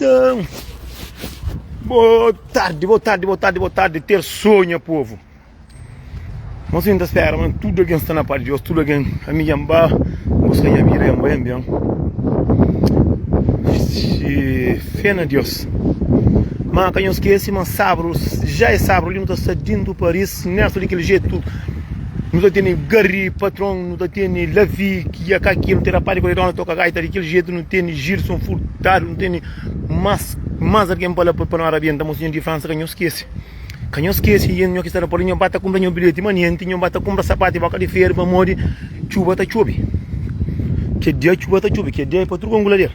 Nton, bo tardi, bo tardi, bo tardi, bo tardi, terso nha povu. Mosinhu ta spera ma tudu algen sta na paz di Deus, tudu algen, ami dja N ba buska nha vida, dja N bai ben. Fé na Deus. Ma ka nhos skese ma sabru, já é sabru li nu ta sta dintu Paris, Nelson di kel jetu, nu ta tene Garry patron, nu ta tene Lavi ki ya ka ki, nu tene rapaz di Koridona toka gaita di kel jetu, nu tene Gilson Furtado, nu tene mas mas algen pa la pa nu arabenta. Mosinhu di Fransa ka nhos skese. Ka nhos skese di nho ki sta na pode nho ba ta kunpra nho bilheti manenti, nho ba ta kunpra sapatu di boka di feru pamodi txuba ta txobe. Kel dia txuba ta txobe, kel dia é pa tudu kongulader.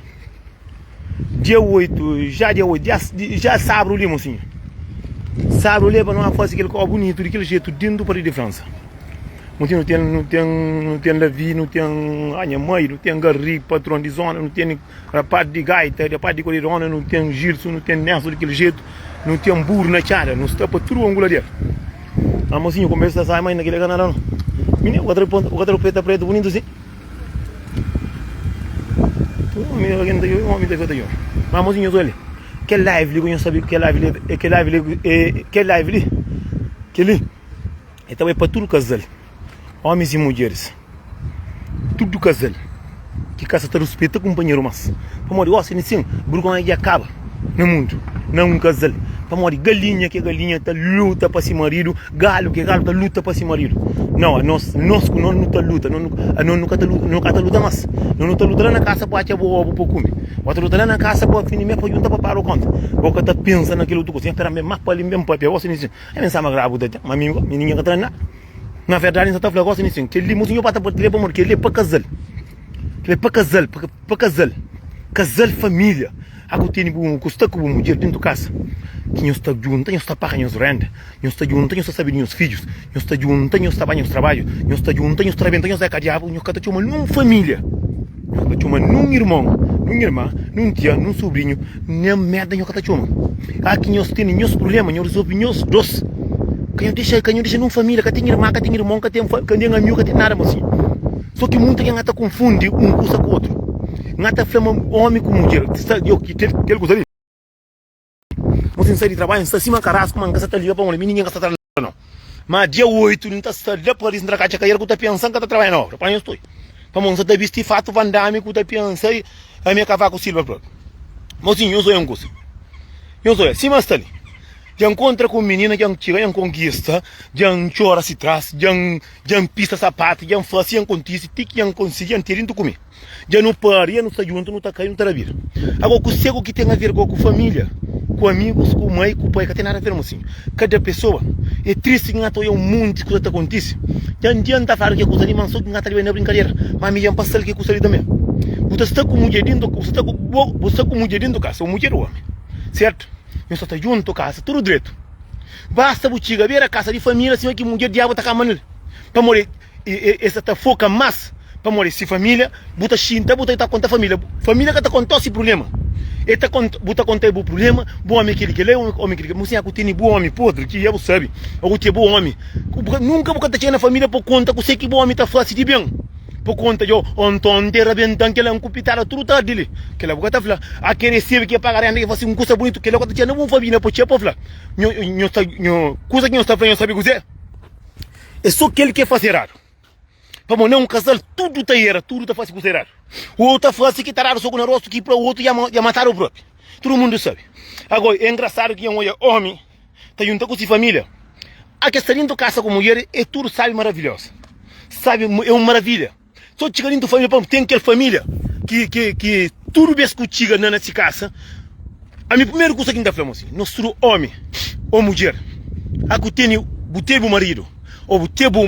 Dia 8, já dia 8, dia, já sabru li, mosinhu. Sabru li é pa no fase kel koba bunitu di kel jetu dentu Paris di Fransa. Mosinhu, nu ten, nu ten, nu ten Lavi, nu ten ah, nha mai, nu ten Garri, patron di zona, nu ten Rapaz di gaita, rapaz di koridona, nu ten Gilson, nu ten Nelson di kel jetu, nu ten buru na txada, nu sta pa tudu angulader. Ah, mosinhu, konbersa ta sai, ma inda kel-li ka nada no. Mininu, bu ka ta ponta, bu ka ta preta pretu bunitu si. Omi, algen ta omi ta ta djobe. Ma mosinhu, nhos olha, kel live li ku nhos sabe, kel live li, kel live li, kel live li, kel-li, e ta bai pa tudu kazal. Omis i mudjeris, tudu kazal ki ka sa ta ruspeta kunpanheru más. Pamodi gósi li sin, burgonha dja kaba na mundu, na un kazal. Pamodi galinha ki é galinha ta luta pa si maridu, galu ki é galu ta luta pa si maridu. Nau, anos, nos ku nos nu ta luta, anos nu ka ta luta, nu ka ta luta más. Nos nu ta luta la na kasa pa atxa bo obu pa kume, bo ta luta la na kasa pa fin di mes pa junta pa paga konta. Bo ka ta pensa na kel otu kusa. Nha pera, N ben más pa li, N ben papia gósi li sin. N ben sama grabu ta ten, ma mi, mi ningen ka ta da nada. Na verdadi, N sa ta fla gosi nisin, kel-li mosi nho ba ta partilha pamodi kel-li é pa kazal. Kel-li é pa kazal, pa kazal. Kazal família. A ku tene bu, ku sta ku bu mudjer dentu kasa, ki nhos ta djunta, nhos ta paga nhos renda, nhos ta djunta, nhos ta sabe di nhos fidjus, nhos ta djunta, nhos ta ba nhos trabadju, nhos ta djunta, nhos ta rabenta, nhos da ka diabu, nhos ka ta txoma nun família, nhos ka ta txoma nun irmon, nun irma, nun tia, nun subrinhu, Nen merda nho ka ta txoma. A ki nhos tene nhos prublema, nho rizolve nhos dos. Ka nho dexa, ka nho dexa nun familia, ka ten irma, ka ten irmon, ka ten ka ten amigu, ka ten nada mosinhu. So ki munta gen a ta konfundi un kusa ku otru. N a ta fla ma omi ku mudjer sta yo ki kel kel kusa li. Mosinhu N sai di trabadju, N sta sima karasku, ma N ka sa ta liga pamodi mi ningen ka sa ta la no. Ma dia 8 N ta sta la Paris, N tra katxa kaera ku ta pensa N ka ta trabadja na obra. Pa nhos toi. Pamodi N sa ta bisti fatu Van Damme ku ta pensa ami é kavaku Silva propi. Mosinhu, nhos oia un kusa. Nhos oia, sima sta li. Dja N kontra ku un minina, dja N txiga, dja N konkista, dja N txora si tras, dja N dja N pista sapatu, dja N fase, dja N kontise, ti ki dja N konsigi, dja N tene dintu ku mi. Dja nu pari, dja nu sta djuntu, nu ta kai, nu ta da bida. Agora, kuse ku ki ten aver go ku familia, ku amigus, ku mai, ku pai, ka ten nada aver, mosinhu. Kada pesoa é tristi ki N ta oia un monti kuza ta kontise. Dja N dia N ta fladu ke kuza li, ma so ki N ta leba na brinkadera. Ma mi dja N pasa-l ke kuza li tanbe. Bu ta sta ku mudjer dintu, bu sta ku bo, bu sta ku mudjer dintu kasa, ô mudjer ô omi, sertu? Nhos sta ta djuntu kasa, tudu dretu. Basta bu txiga bera kasa di familia, sima ki mudjer diabu ta kamba nel. Pamodi e sta ta foka mas pamodi si familia bu ta xinta bu ta konta familia familia ka ta kontau si prublema e ta konta bu ta konta bu prublema bu omi kili kila omi kili kila bu sinha ku tene bu omi podri ki ya bu sabi o ku tene bu omi nunka bu ka ta txiga na familia pa konta kuse ki bu omi ta fasi di ben pa konta djo onton te rabentan kila nku pitadu tudu tardi li kila bu ka ta fla a kere sebe ki paga renda ki fasi un kusa bunitu kila ka ta txiga na bu familia pa txiga pa fla nho nho sta nho kusa ki nho sta fla nho sabi kuse. É sô kel ki é faze eradu. Pamodi na un kazal tudu ta era, tudu ta faze kuza eradu. Ou ta faze ki ta dadu soku na rostu ki pa otu dja matadu propi. Tudu mundu sabe. Agora é engrasadu ki N odja omi ta junta ku si familia. A kes sta dintu kasa ku mudjer é tudu sabi maravilhosa. Sabi é un maravilha. So txiga dintu familia pa ten kel familia ki ki ki tudu bes ku txiga na na si kasa ami primeru kusa ki N ta fla mo si nos tudu omi o mudjer a ku tene bu ten bu maridu o bu ten bu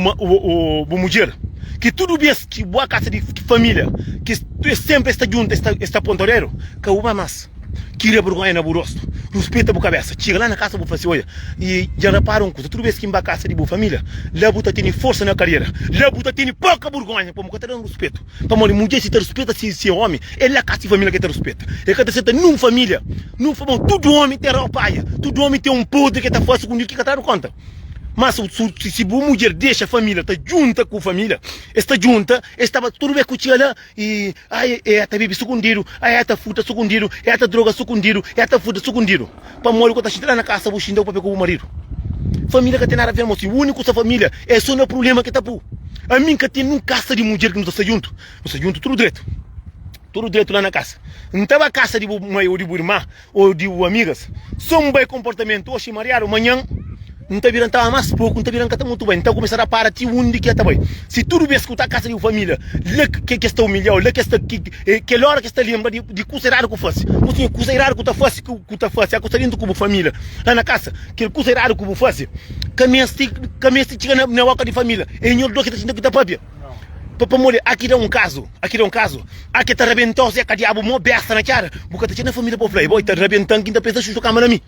bu mudjer ki tudu bes ki bu a kasa di familia ki es senpri es ta djunta es ta es ta ponta dedu ka bu ba mas. Tira burgonha na bu rostu, ruspeta bu kabesa. Txiga la na kasa bu fla si, Odja, i dja N rapara un kuza, tudu bes ki N ba kasa di bu familia, la bu ta tene forsa na karera, la bu ta tene poka burgonha, pamodi bu ka ta da-m ruspetu. Pamodi mudjer si ta ruspeta si omi, é la kasa di familia ki el ta ruspeta. El ka ta seta nun familia, nun, pamodi tudu omi ten ropaia, tudu omi ten un podri ki el ta fase ku un di ki ka ta dadu konta. Má si bu mudjer dexa família ta djunta ku família, es ta djunta, es ta ba tudu bes ku txiga la i ai e ta bebe sukundidu, ai e ta furta sukundidu, e ta droga sukundidu, e ta furta sukundidu. Pamodi ku ta xinta la na kasa bu xinta bu papia ku bu maridu. Família ka ten nada aver mosi, úniku sta família é so na prubléma ki ta pu. Ami N ka ten nun kasa di mudjer ki nu ta sta djuntu, nu sta djuntu tudu dretu, tudu dretu la na kasa. N ta ba kasa di bu mai ô di bu irma ô di bu amigas, so N bai konportamentu oxi mariadu, manhan N ta bira N ta ba más poku, N ta bira N ka ta mutu bai, N ta kumesa rapara ti undi ki el ta bai. Si tudu bes ki bu ta kasa di bu família, la ki es ta umilha-u, la ki es ta, kel óra ki es ta lenbra di kusa eradu ki bu fase. Bu sibi kusa eradu ki bu ta fase, ki bu ta fase, ku sta dentu ku bu família la na kasa, kel kusa eradu ki bu fase ka meste, ka meste txiga na boka di família. É nhos dos ki ta xinta ki ta papia. Pamodi aki da un kazu, aki da un kazu, aki ta rabenta-u se ka diabu mo besta na txada, bu ka ta txiga na família pa bu fla, e bo, i ta rabenta-m ki N ta pensa xuxu kama na mi.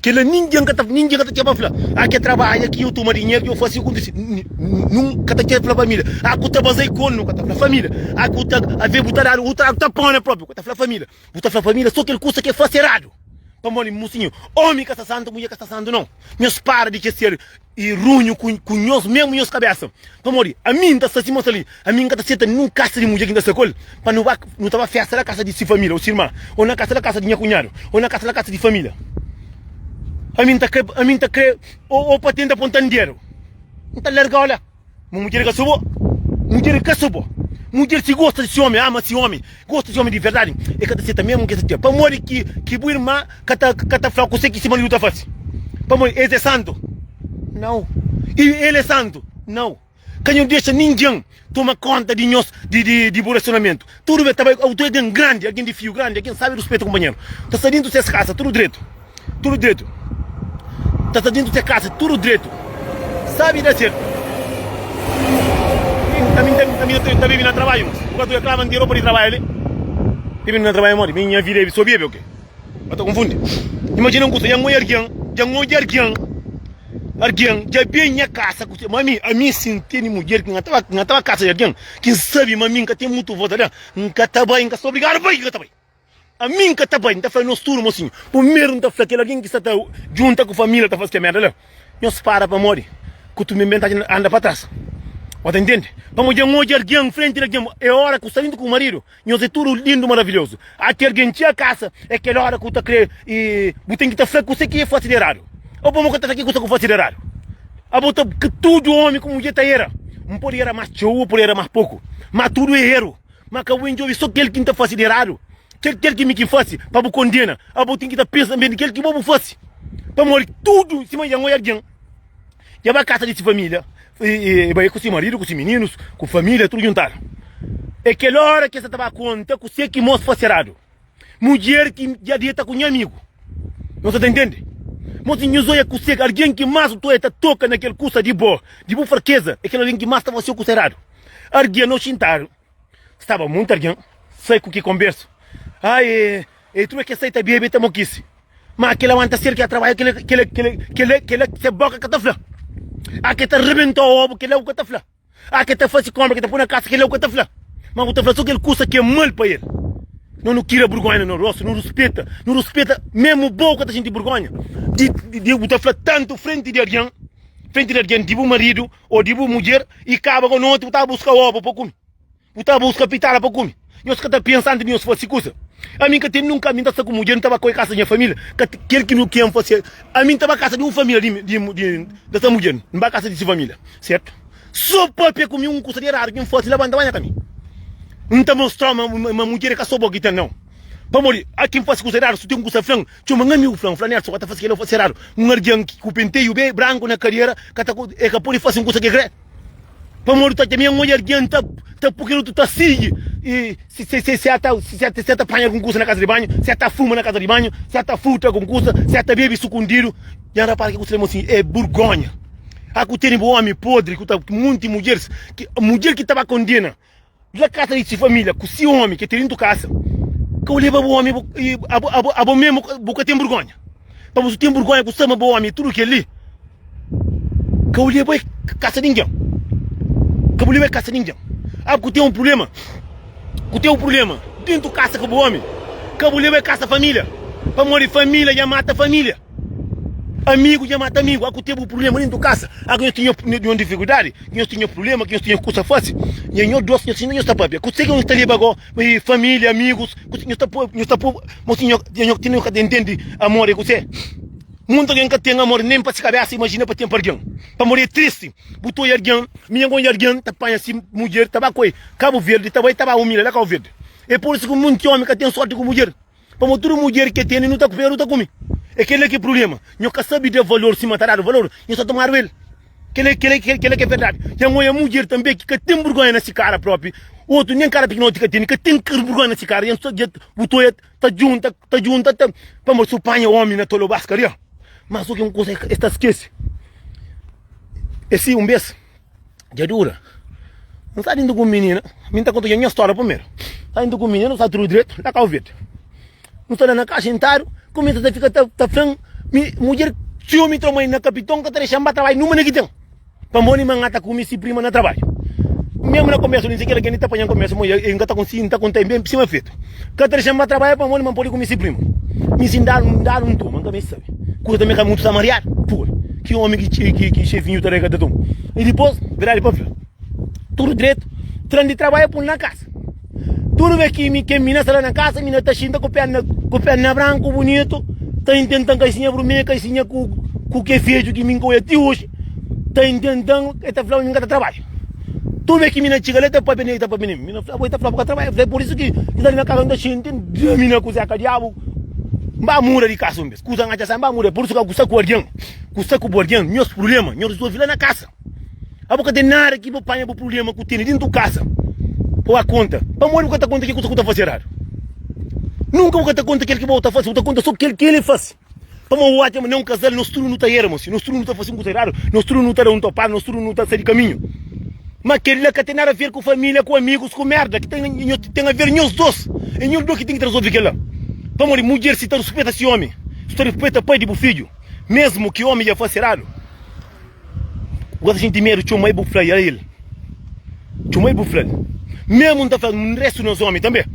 Kela ningen ka ta ningen ka ta txeba fla, ah ke trabadja ki eu toma dinheru ki eu fasi akontisi. Nun ka ta txeba fla família, ah ku ta bazai konu ka ta fla família, ah ku ta ave bu ta dadu u ta dadu tapona propi ka ta fla família. Bu ta fla família so kel kusa ke fasi eradu. Pamodi mosinhu, omi ka sta santu, mudjer ka sta santu nau. Nhos para di ke ser i runhu ku ku nhos mesmu nhos kabesa. Pamodi ami N ta sta sima sta li, ami N ka ta seta nun kasa di mudjer ki N ta sta ku el pa nu ba nu ta ba festa la kasa di si familia o si irma, o na kasa la kasa di nha kunhadu, o na kasa la kasa di familia. Ami N ta kre ami N ta kre o o pa tenta pontan dedu, N ta largau la. Ma mudjer ka so bo, mudjer ka so bo. Mudjer si gosta di si omi, ama si omi, gosta di si omi di verdadi, e ka ta seta mesmu ki es ta txeu. Pamodi ki ki bu irma ka ta ka ta fla kuse ki si maridu ta fasi? Pamodi es é santu? Nau. I el é santu? Nau. Ka nhos dexa ningen toma konta di nhos di di di bu relasionamentu. Tudu bes ta bai autu algen grandi, algen di fiu grandi, algen sabi ruspeta kunpanheru. Ta sta dintu ses kasa tudu dretu. Tudu dretu Ta sta dentu se kasa tudu dretu Sabi da sertu Ami Ami ta bebe na trabadju mos Bu ka ta reklama N ten ropa di trabadju li Bebe na trabadju modi Mi nha vida é so bebe oke Ba ta konfundi Imajina un kusa Dja N odja argen Dja N odja argen Argen dja ben nha kasa ku se Ma ami Ami si N tene mudjer ki N ka ta ba N ka ta ba kasa di argen Ki N sabi ma ami N ka ten mutu volta da N ka ta bai N ka sta obrigadu bai N ka ta bai. Ami N ka ta bai, N ta fla nos tudu, mosinhu. Primeru N ta fla kel algen ki sta ta djunta ku família ta faze kel merda la, nhos para pamodi ku tu ben ta anda pa tras. Bo ta intende? Pamodi dja N odja algen frenti di algen, é ora ku sta djuntu ku maridu, nhos é tudu lindu maravilhozu. Ate algen txia kasa, é kel ora ku ta kre i bu ten ki ta fla kuse ki e fase di eradu. Ô pamodi ka ta fla ki kusa ku fase di eradu? Abo ta ki tudu omi ku mudjer ta era. N pode era más txeu, o pode era más poku, má tudu é eru. Ma ka bu djobe so kel ki N ta fase di eradu, kel kel ki mi ki fase, pa bu kondena. Abo ten ki ta pensa tanbe di kel ki bo bu fase. Pamodi tudu, sima dja N oja algen dja ba kasa di si familia, e bai ku si maridu, ku si mininus, ku familia, tudu juntadu. E kel ora ki es ta ba konta kuse ki mos fase eradu. Mudjer ki dja deta ku nha amigu. Nhos sa ta intende? Mos nhos oja kuse, algen ki mas bu ta toka na kel kusa di bo, di bu frakeza, e kel algen ki mas ta fase kusa eradu. Argen no xintadu, staba muntu argen, sai ku ki konbersu. Ai, e, e tudu ke sai ta bebe ta mokisi. Ma kila wanta ser ki a trabadja, kila, kila, kila, kila, kila se boka ka ta fla. A ke ta rebenta obu, kila u ka ta fla. A ke ta fasi konpra, ke ta pui na kasa, kila u ka ta fla. Ma bu ta fla so kel kusa ki é mal pa el. No nu kira burgonha na no rostu, nu ruspeta, nu ruspeta mesmu bo ka ta sinti burgonha di, di, di bu ta fla tantu frenti di argen, frenti di argen di bu maridu, Ô di bu mudjer i kaba ku noti bu ta buska obu pa kume, bu ta buska pitala pa kume. Nhos ka ta pensa antis di nhos fase kusa. Ami N ka ten nunka, ami N ta sta ku mudjer, N ta ba koi kasa di nha familia, ka kel ki nu ken fase. Ami N ta ba kasa di un familia di di di desa mudjer, N ba kasa di si familia, sertu? So papia ku mi un kusa di eradu ki N fase, labanta ba nha kaminhu. N ta mostrau ma ma mudjer é ka so bo ki ten, nau. Pamodi, a kin fase kusa eradu, su ten kusa fla-m, Txoma un amigu fla-m, fla Nelson, ka ta fase kel-la, fase eradu. Un algen ki ku penteiu be branku na kadera ka ta e ka pode fase un kusa ki e kre. Pamodi ta txoma un odja algen ta ta pui kel otu ta sigi i si si si si ata si ata si ata panha algun kusa na kaza di banhu, si ata fuma na kaza di banhu, si ata furta algun kusa, si ata bebe sukundidu. Nha rapara ki kusa li mosinhu e burgonha. A ku tene bu omi podri ku ta munti mudjeris ki mudjer ki ta ba kondena. La kasa di si familia ku si omi ke ten dintu kasa ka bu leba bu omi bu abo abo abo mesmu bu ka ten burgonha pa bu ten burgonha ku sta ma bu omi tudu keli ka bu leba kasa ningen ka bu leba kasa ningen abo ku ten un prublema ku ten un prublema dintu kasa ku bu omi ka bu leba kasa familia pamodi familia dja mata familia. Amigu dja mata amigu. A ku ten bu prubléma dentu kasa, a ku nhos tinha nhos difikuldadi, ki nhos tinha prubléma, ki nhos tinha kusa fasi, nha nhos dos nhos inda nhos ta papia. Kuse ki nhos ta leba go? Família, amigus, kuse nhos ta poi, nhos ta poi, mos nho nho ti nho ka ta intende amor é kuse. Munti algen ka ten amor nen pa si kabesa, imajina pa ten pa algen. Pamodi é tristi bu ta oja algen, mi nha oja algen ta panha si mudjer ta ba ku el Kabu Verdi, ta bai ta ba umilha la Kabu Verdi. É pur isu ki munti omi ka ten sorti ku mudjer. Pamodi tudu mudjer ki tene nu ta pega nu ta kume. É kela ki é prubléma. Nho ka sabe da valor sima ta dadu valor, nho sta tomadu el. Kela kela kela ki é verdadi. Dja N oia mudjer tanbe ki ka ten burgonha na si kara propi. Otu nen kara pikinoti ka tene, ka ten burgonha na si kara. Dja N sta dja bu ta oia ta djunta ta djunta ta pamodi su panha omi na tolobaska ria. Ma so ki un kuza es ta skese. É si un bes. Dja dura N sta dintu ku un minina Mi N ta konta nha stória primeru N sta dintu ku un minina Nu sta tudu dretu la Kau Verdi Nu sta la na kasa xintadu Kumesa ta fika ta fla-m Mi mudjer si omi tra mai na kapiton ka ta dexa-m ba trabadju numa na ki ten Pamodi ma N ta kume si prima na trabadju Mesmu na komesu li N kel algen li ta panha-m komesu ma N ka ta konsigi N ta konta-l ben sima fetu Ka ta dexa-m ba trabadja pamodi ma N pode kume si prima Mi si N dadu N dadu N toma N ka meste sabe Kuza tanbe ka mutu sta mariadu Pua Ki omi ki ki xefinhu ta rega ta toma I dipos verdadi pa fla Tudu dretu Tran di trabadja pun na kasa Tudu be ki mi ken mina sta la na kasa mina ta xinta ku perna ku perna branku bunitu ta intentan kaisinha brumedju kaisinha ku ku ke fedju ki mi nka oja ti oji ta intentan e ta fla mi nka ta trabadja Tudu be ki mina txiga la e ta papia ne e ta papia ne mina fla bo e ta fla bu ka trabadja fla pur isu ki ki sta li na kasa nta xinti mina kuzé ka diabu Nba muda di kasa un bes kuza ngatxa sa nba muda pur isu ka ku sta ku algen ku sta ku bu algen nhos prubléma nhos rizolve la na kasa abo ka ten nada ki bu panha bu prubléma ku tene dintu kasa pa ba konta pamodi bu ka ta konta ke kusa ku ta fase eradu nunka bu ka ta konta kel ki bo ta fase bu ta konta so kel ki el fase pamodi bu atxa ma na un kazal nos tudu nu ta era mosi nos tudu nu ta fase un kusa eradu nos tudu nu ta da un topadu nos tudu nu ta sai di kaminhu ma kel la ka ten nada ver ku família ku amigus ku merda ki ten ten a ver nhos dos é nhos dos ki ten ki ta rizolve kel la pamodi mudjer si ta ruspeta si omi si ta ruspeta pai di bu fidju Mesmu ki omi dja fase eradu, bu ka ta xinti medu txoma i bu fla el. Txoma i bu fla-l. Mesmu N ta fla restu nos omi tanbe,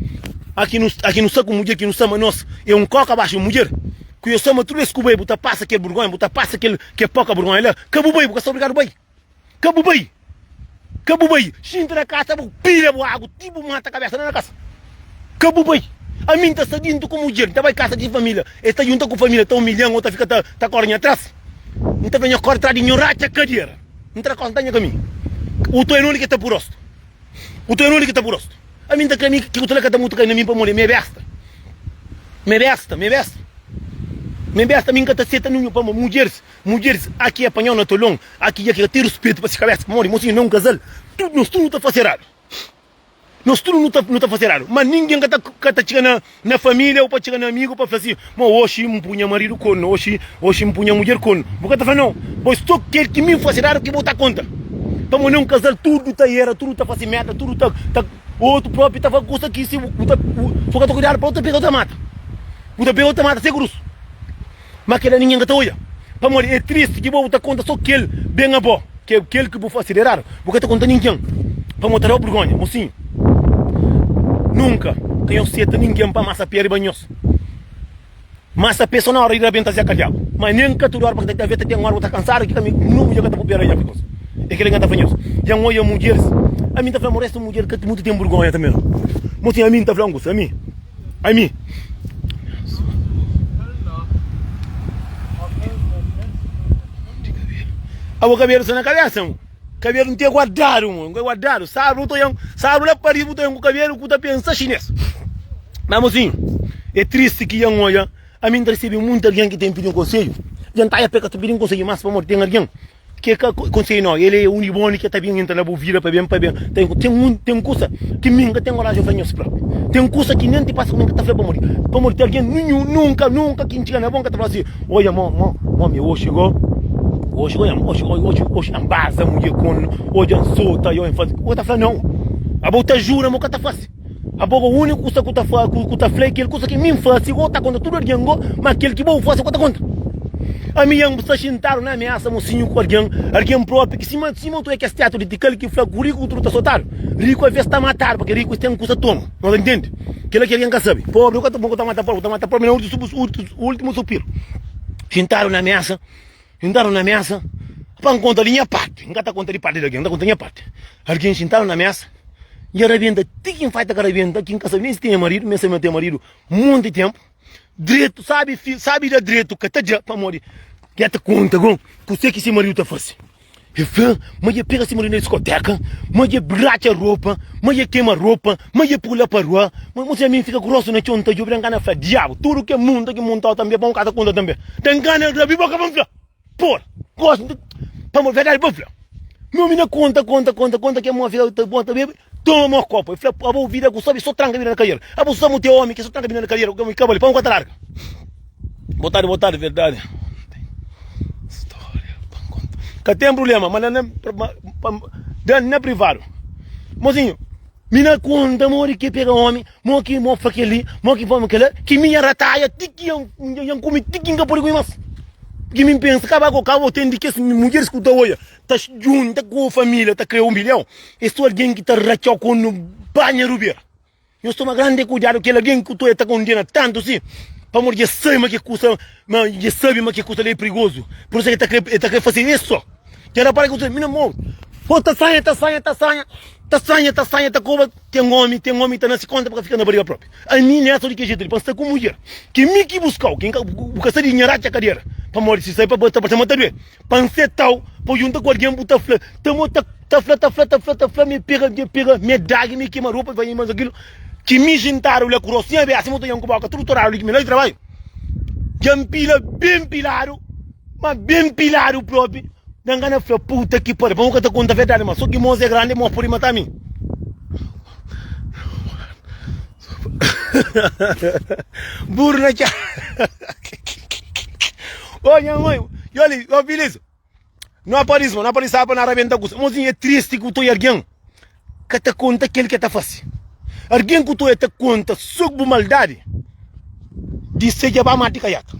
aki nu aki nu sta ku mudjer ki nu sta ma nos e un koka baxu mudjer ku yo sta ma tudu es ku bai bu ta pasa kel burgonha, bu ta pasa kel kel poka burgonha la, ka bu bai, bu ka sta obrigadu bai. Ka bu bai, ka bu bai Xinta na kasa bu pila bu agu ti bu mata kabesa la na kasa Ka bu bai Ami N ta sta dintu ku mudjer N ta bai kasa di familia Es ta junta ku familia ta umilhan o ta fika ta ta kore nha tras N ta fla nha kore tras di nho ratxa kadera N tra kosta N ta nha kaminhu Uto é noli ki ta pu rostu Uto é noli ki ta pu rostu Ami N ta kre mi ki uto la ka ta mutu kai na mi pamodi mi é besta Mi é besta mi é besta Mi é besta mi N ka ta seta ninhun pamodi mudjeris Mudjeris, há ki é panhau na tolon, há ki dja ki ka ten ruspetu pa si kabesa, pamodi mosinhu na un kazal, tudu nos tudu nu ta fase eradu. Nos tudu nu ta nu ta fase eradu, ma ningen ka ta ka ta txiga na na familia o pa txiga na amigu pa fla si, ma oxi N pui nha maridu kornu, oxi oxi N pui nha mudjer kornu. Bu ka ta fla nau, bo so kel ki mi N fase eradu ki bo ta konta. Pamodi na un kazal tudu ta era, tudu ta fase merda, tudu ta ta otu propi ta fla kusa ki si bu ta bu ka ta kuidadu pa bu ta pega bu ta mata. Bu ta pega bu ta mata se krus. Ma kel-la ningen ka ta odja. Pamodi é tristi ki bo bu ta konta so kel ben a bo, ke kel ki bu fase di eradu, bu ka ta konta ningen, pamodi ta da-u burgonha. Mosinhu, nunka ka nhos seta ningen pa masa pé riba nhos. Masa pé so na ora di rabenta zeka diabu, ma nen ka tudu ora, pabia ta ten ora bu ta kansadu ki ka mi nu mudjer ka ta pupera nha fika. É kel-la ki N ta fla nhos. Dja N odja mudjeris, ami N ta fla ma restu mudjer ka mutu ten burgonha tanbe. Mosinhu, ami N ta fla un kusa, ami. Ami. Abo kabelu sta na kabesa mo. Kabelu nte guardadu mo, nte guardadu. Sabru bu ta oian, sabru la Paris bu ta oian ku kabelu ku ta pensa xines. Ma mosinhu, é tristi ki dja N oja, ami N ta resebe munti algen ki ten pidi-m konsedju. Dja N ta oja pa e ka ta pidi-m konsedju mas pamodi ten algen Ke ka konsei no, el é uni boni ke ta bin entra na bu vida pa ben pa ben. Ten ten un ten kusa ki mi nka ten korajen fla nhos propi. Ten kusa ki nen ti pasa ku mi nka ta fla pamodi pamodi ten algen ninhun nunka nunka ki txiga na bo nka ta fla si, oja mo mo mo mi oxi go oxi go oxi oxi oxi N baza mudjer ku oja N sota yo N fasi. Bo ta fla nau. Abo ta jura ma bu ka ta fasi. Abo go úniku kusa ku ta fa ku ta fla é kel kusa ki mi N fase go ta konta tudu algen go, ma kel ki bo fase bo ka ta konta. Ami N sta xintadu na mesa mosinhu ku algen, algen propi ki sima sima otu é kes teatru di tikal ki fla ku riku ku tudu ta sotadu. Riku aves ta matadu pake riku es ten kusa toma. No ta ntende? Kila ki algen ka sabe. Pobri ku ka ta mata pobri, ku ta mata pobri na últimu últimu supiru. Xintadu na mesa, xintadu na mesa, pa N konta di nha parti, N ka ta konta di parti di algen, N ta konta nha parti. Algen xintadu na mesa, dja rabenta ti ki N fai ta ka rabenta, ki N ka sabe nen si tinha maridu, mi sabe ma ten maridu monti tenpu. Dretu, sabi fi, sabi da dretu ka ta da, pamodi dja ta konta gon kuse ki si maridu ta fase. E fla ma dja pega si maridu na diskoteka, ma dja ratxa ropa, ma dja kema ropa, ma dja pula pa rua. Ma mo si ami fika ku rostu na txon, ta djobe, ta ngana fla, diabu, tudu ke munta ki muntau tanbe, pa un ka ta konta tanbe. Ta ngana rabi boka pa N fla. Por, gosi, pamodi verdadi pa fla. Mi omi na konta, konta, konta, konta ke mo fika ta bota ta bebe, toma mo kopu. E fla, abo vida ku sabi so tranka vida na kadera. Abo sa mu te omi ki so tranka vida na kadera, ku kaba li, pa un ka ta larga. Boa tarde, boa tarde, verdade. História, pa konta. Ka tem problema, ma na, na, pa, pa, na privado. Mozinho, Mi na konta modi ki pega omi, mo ki mo fla keli, mo ki fla kela, ki mi nha rataia ti ki nha kume ti ki nka pode kume mas. Ki mi pensa kaba ko kaba ten di kes mudjeris ku ta oia ta junta ku familia ta kria un bilhau, es so algen ki ta ratxau konu banha rubera. Nhos toma grandi kuidadu kel algen ku ta oia ta kondena tantu si, pamodi dja sabe ma ki kusa ma dja sabe ma ki kusa li é prigozu, pur isu el ta kre el ta kre fase es so. Dja rapara ki kusa mi na mo fo ta sanha ta sanha ta sanha. Ta sanha, ta sanha, ta koba Ten omi, ten omi ta nase konta pa ka fika na bariga propi Ami nessa di ki jetu li pa N sta ku mudjer Ki mi ki buskau, ki N ka bu ka sta di nha ratxa kadera Pamodi si sai pa bo ta parse ma ta due Pa N setau, pa junta ku algen bu ta fla Ta mo ta ta fla, ta fla, ta fla, ta fla Mi pega, mi pega, mi dagi, mi kema ropa, mi fai mas akilu Ki mi xintadu la ku rostu nha besa mi ta ojan ku boka tudu toradu li ki mi la di trabadju Dja N pila ben piladu Ma ben piladu propi Na ngana fla puta ki pariu Pamo ka ta konta verdadi ma so ki mos é grandi mos podi mata mi Burro na txa Ô nha mãe Yoli, ô Feliz Não aparece, não aparece pa na rabenta kusa Mozinho é triste ku toi alguém Ka ta konta kel ke ta fase Alguém ku toi ta konta so bu maldadi Di se dja ba mati kaiaka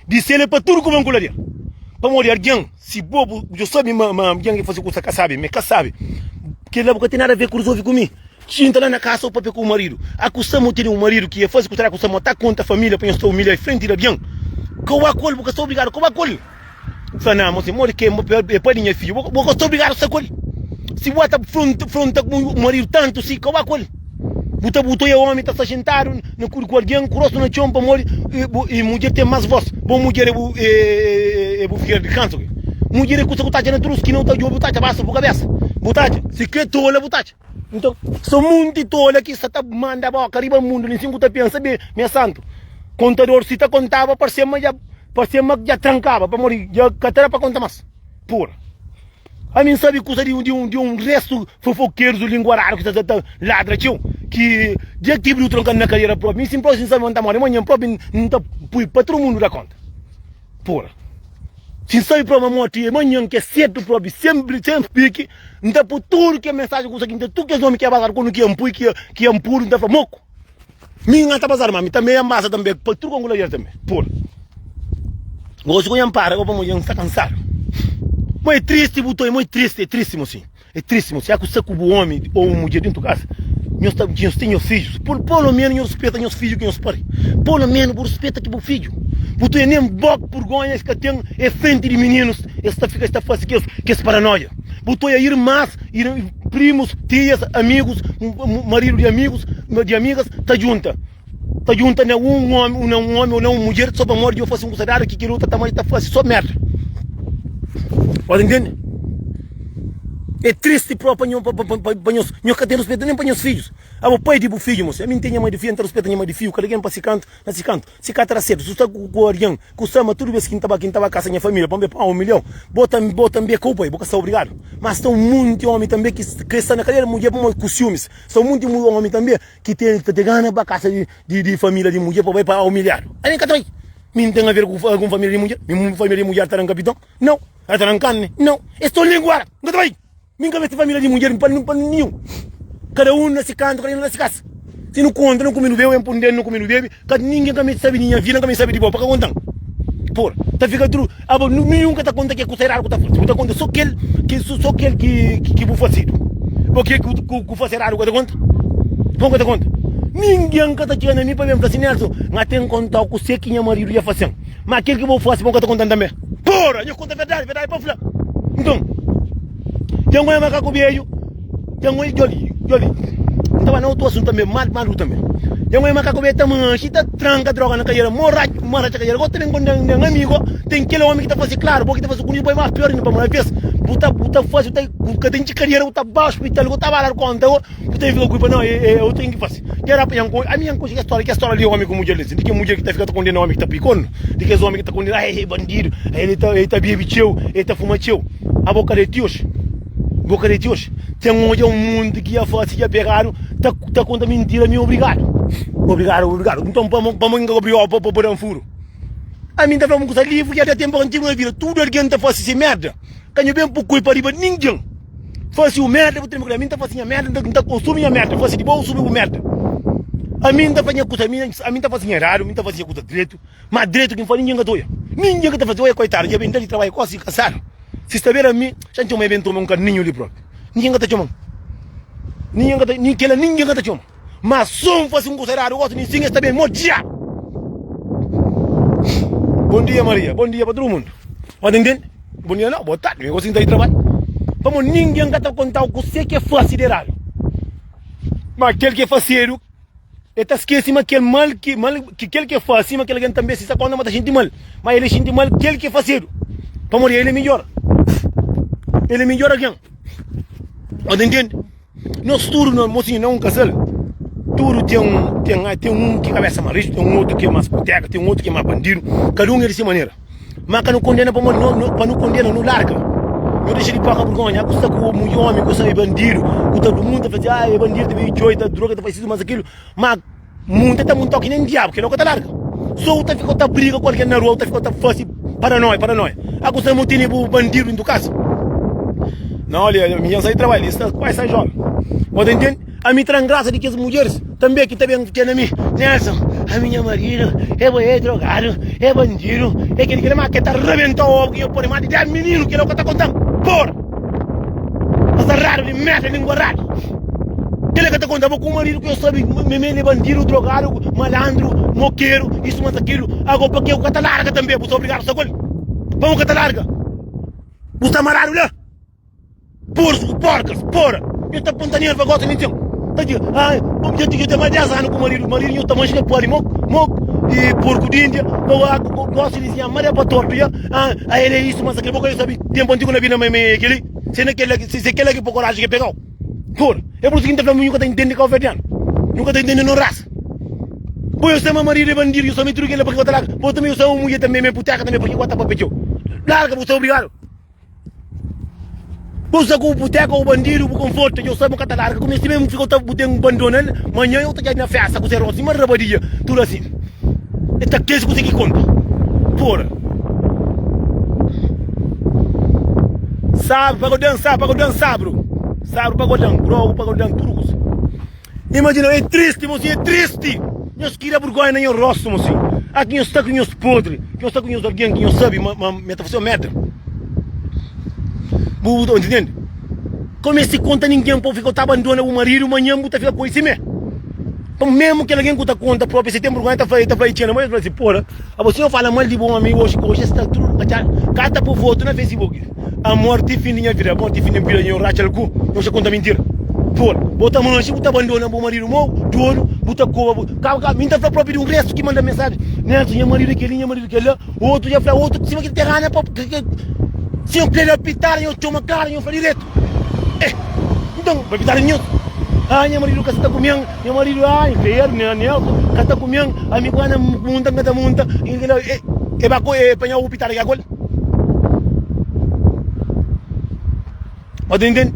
Di se el é pa tudu ku bankularia Pamodi algen si bo bu dja sabi ma ma algen ki fase kusa ka sabi ma e ka sabi Kila bu ka ten nada aver ku rizolvi ku mi Xinta la na kasa bu papia ku bu maridu Akusa ma bu tene un maridu ki e fase kusa la akusa ma ta konta familia pa nhos ta umilha frenti di algen Ka bu ba ku el bu ka sta obrigadu ka bu ba ku el. Fla, Nah, mosi, modi ki é pai di nha fidju? Bo ka sta obrigadu sta ku el. Si bu ta fronta ku bu maridu tantu si, ka ba ku el. Bu ta bu ta oia omi ta sta xintadu na kudu ku algen, ku rostu na txon, pamodi i mudjer ten mas vos. Bo mudjer é bu é bu figera di kansa. Mudjer é kusa ku ta atxa na tudu skina, bu ta djobe, bu ta atxa basta bu kabesa. Bu ta atxa. Si kre tola, bu ta atxa. Nton, so munti tola ki sa ta manda boka riba mundu li, sin ku ta pensa be mi é santu. Kontador si ta kontaba, parse ma dja parse ma dja trankaba, pamodi dja ka ta da pa konta mas. Pura. Ami N sabe kusa di di un di un restu fofokerus linguaradu ki sa ta ladra txeu, ki dja ki briu tranka na kadera propi. Mi sin propi N sabe ma N ta mori manhan propi N ta pui pa tudu mundu da konta. Pura. Si N sabe propi ma morti é manhan ki é sedu propi, sen sen piki, N ta pui tudu ke mensajen kusa ki N ten, tudu kes nomi ki é bazadu konu ki N pui ki ki N pudu N ta fla moku. Mi N ka ta bazadu ma mi tanbe N baza tanbe pa tudu konku ladera tanbe. Pura. Gosi ku nha N para go pamodi N sta kansadu. Ma é tristi bu toi, ma é tristi, é tristi mosinhu. É tristi mosinhu. Ya ku sta ku bu omi ou mudjer dentu kasa, nhos ta nhos ten nhos fidjus, pur polo menu nhos ruspeta nhos fidju ki nhos pari. Polo menu bu ruspeta ki bu fidju. Bu toi nen bok purgonha es ka ten, é frenti di mininus es ta fika es ta fasi kes kes paranoia. Bu toi irmas, ir primus, tias, amigus, maridu di amigus, di amigas ta djunta. Ta djunta na un omi, na un omi ou na un mudjer so pamodi djo fasi un kusa dadu ki kel otu ta ta ta fasi so merda. Bo ta ntende? É tristi propi pa nho pa pa pa pa nhos, nhos ka ten ruspetu nen pa nhos fidjus. Abo pai di bu fidju mosi, ami N ten nha mai di fidju, N ta ruspeta nha mai di fidju, kada ken pa si kantu, na si kantu. Si ka ta da sertu, si sta ku ku algen ku sta ma tudu bes ki N ta ba ki N ta ba kasa nha familia pa N be pa un milhon, bo ta bo tanbe ka bu pai, bo ka sta obrigadu. Ma sta un monti omi tanbe ki kre sta na kadera di mudjer pamodi ku siumis. Sta un monti omi tanbe ki ten ta ten gana ba kasa di di di familia di mudjer pa bai pa umilhadu. Ami N ka ta bai. Mi N ten aver ku algun familia di mudjer? Mi familia di mudjer ta da-m kapiton? Nau. El ta da-m karni? Nau. Es ta linguara. N ka ta bai. Mi N ka meste familia di mudjer pa pa ninhun. Kada un na si kantu, kada un na si kasa. Si nu konta, nu kume nu bebe, N pun dentru nu kume nu bebe, ka ningen ka meste sabe di nha vida, N ka meste sabe di bo, pa ka konta-m. Por, ta fika tudu, abo ninhun ka ta konta ke kusa eradu ku ta fasi. Bu ta konta so kel ki so kel ki ki bu fasidu. O ke ku ku fasi eradu ka ta konta? Bo ka ta konta? Ningen ka ta txiga na mi pa ben fla si, Nelson, N ka ten kontau kuse ki nha maridu dja fasen. Ma kel ki bo fase bo ka ta konta-m tanbe. Pora! Nhos konta verdadi, verdadi pa fla. Nton, dja N oja makaku bedju, dja N oja, djoli, djoli, N ta ba na otu asuntu tanbe, mal, malu tanbe. Dja N oja makaku bedju ta manxi, ta tranka droga na kadiera, mo ratxa, mo ratxa kadiera. Gosi ta ben konta nha amigu, ten kel omi ki ta fase, klaru, bo ki ta fase ku bo é mas pior inda, pamodi alves bu ta, bu ta fase, bu ta, bu ka ta intxi kadiera, bu ta ba ospital, bu ta ba dadu konta, Bu ten fika ku pa nau e e ten ki fasi ke rapa yan ko ami yan konxi ke storia ke storia di omi ku mudjer li di ke mudjer ki ta fika ta kondena omi ki ta pui kornu di kes omi ki ta kondena ai e bandidu el ta el ta bebi txeu el ta fuma txeu abo ka de tioxi bo ka de tioxi ten odja un munti ki ya fasi ya pegadu ta ta konta mintira mi obrigadu obrigadu obrigadu nton pamo pamo ki nka obrigau pa pa dan furu ami nta fla un kusa livru ya da tenpu antigu na vida tudu algen ta fasi se merda Ka nhu ben pukui pa riba ningen. Fasi u merda bu ten ku ami nta fasi nha merda nta konsumi nha merda fasi di bo sumi bu merda ami nta fasi nha kusa ami ami nta fasi nha eradu mi nta fasi nha kusa dretu ma dretu ki nfasi ningen ka ta oia ningen ka ta fasi oia koitadu dja ben nta di trabadju kosi kansadu si sta bera mi xa ntxoma e ben toma un karninhu li propi ningen ka ta txoman ningen ka ta kela ningen ka ta txoma. Ma so N fase un kusa eradu gosi, nin sin es ta ben odja. Bon dia Maria, bon dia pa tudu mundu. Bo ta intende? Bon dia nau, bo tardi, mi gosi N ta di trabadju. Pamodi ningen ka ta kontau kuse ki e fase di eradu. Ma kel ki e fasedu, e ta skese ma kel mal ki mal ki kel ki e fase, ma kel algen tanbe si sta konta ma ta xinti mal. Ma el e xinti mal kel ki e fasedu, pamodi el e midjor. El e midjor algen. Bo ta intende? Nos tudu no mosinhu na un kazal tudu ten un ten ten un ki kabesa mas rixu ten un otu ki é mas puteka ten un otu ki é mas bandidu kada un é di si manera ma ka nu kondena pamodi no no pa nu kondena nu larga nu dexa di poka burgonha ku sta ku mudjer omi ku sta é bandidu ku ta mundu ta fla si ah é bandidu ta bebe txoi ta droga ta fasi isu mas akilu ma Munta ta muntau ki nen diabu, kel-la ka ta larga. So u ta fika u ta briga ku algen na rua, u ta fika u ta fase paranóia, paranóia. A ku sta mu tene bu bandidu dentu kasa? Na olha, mi dja N sai di trabadju, li sta kuase 6 óra. Bo ta intende? Ami tra-m grasa di kes mudjeris tanbe ki ta ben txê na mi, Nelson, ami nha maridu é bo, é drogadu, é bandidu, é kel-li, kel-la, má ke ta rabenta-u obu ki nha pode más di 10 mininu, kel-la u ka ta konta-m. Pora! Azaradu di merda, linguaradu. Kela ka ta konta bo ku maridu ki yo sabi ma el é bandidu, drogadu, malandru, mokeru, isu mas akilu. Ago pa ke bu ka ta larga tanbe? Bu sta obrigadu sta ku el? Pa bu ka ta larga? Bu sta maradu la? Porus ku porkas, pora! Nho ta ponta nerva gosi mi ten. Ta di, ah, dja ti ten mas 10 anu ku maridu, maridu nho ta manxa na pode mo, mo di porku di India, gosi di sinha maria pa tortu ya, ah, el é isu mas akilu, bo ka sabi tempu antigu na bida ma é keli? Se na kela, se kela ki po koraji ki pegau. Pur, é pur isu ki N ta fla ma nhu ka ta intende kauverdianu, nhu ka ta intende nos rasa. Bo yo sama maridu é bandidu, yo sama é tudu kela, pake bo ta larga? Bo tanbe yo sama mudjer tanbe, ma é puteka tanbe, pake bo ta papia txeu? Larga, bu sta obrigadu. Bu sta ku puteka ou bandidu, bu konforta, yo sabe bu ka ta larga. Ku mi si mesmu fika bu ten bandona-l, manhan yo ta dja na festa ku se rostu sima rabadia, tudu asin. E ta kesi kuse ki konta. Pora. Sabru pagodan, sabru pagodan, sabru. Sabru pagodan, grogu pagodan, tudu kusa. Imajina, é tristi, mosinhu, é tristi. Nhos kria burgonha na nhos rostu, mosinhu. Aki nhos sta ku nhos podri, nhos sta ku nhos algen ki nhos sabe ma, ma, ma ta fase merda. Bu, bu ta intende? Ka meste konta ningen pa bu fika, bu ta abandona bu maridu, manhan bu ta fika ku el simé. Pa mesmu kel algen ku ta konta propi, si ten burgonha, el ta fla, el ta fla, i txena, ma el fla si, pora, abo si no fala mal di bu omi oji, oji es sta tudu ka ka ta pu fotu na facebook. Amor ti fin di nha vida, amor ti fin di vida, nho ratxa el ku, nho sa konta mintira. Pora, bo ta manxi, bu ta abandona bu maridu mau, dodu, bu ta koba, bu kaba, kaba, mi ta fla propi di un restu ki manda mensaji, Nelson, nha maridu é kel-li, nha maridu é kel-la, otu dja fla, otu, sima ki ta gana pa, si nho kre da pitada, nho txoma klaru, nho fla diretu. Eh, nton, pa pitada di nho, ah, nha maridu ka sa ta kume-m. Nha maridu, ah, infernu, nha Nelson, ka ta kume-m, ami ku Ana munta, N ka ta munta, e, e ba ku, e panha u pitada ki akol. Bo ta intende?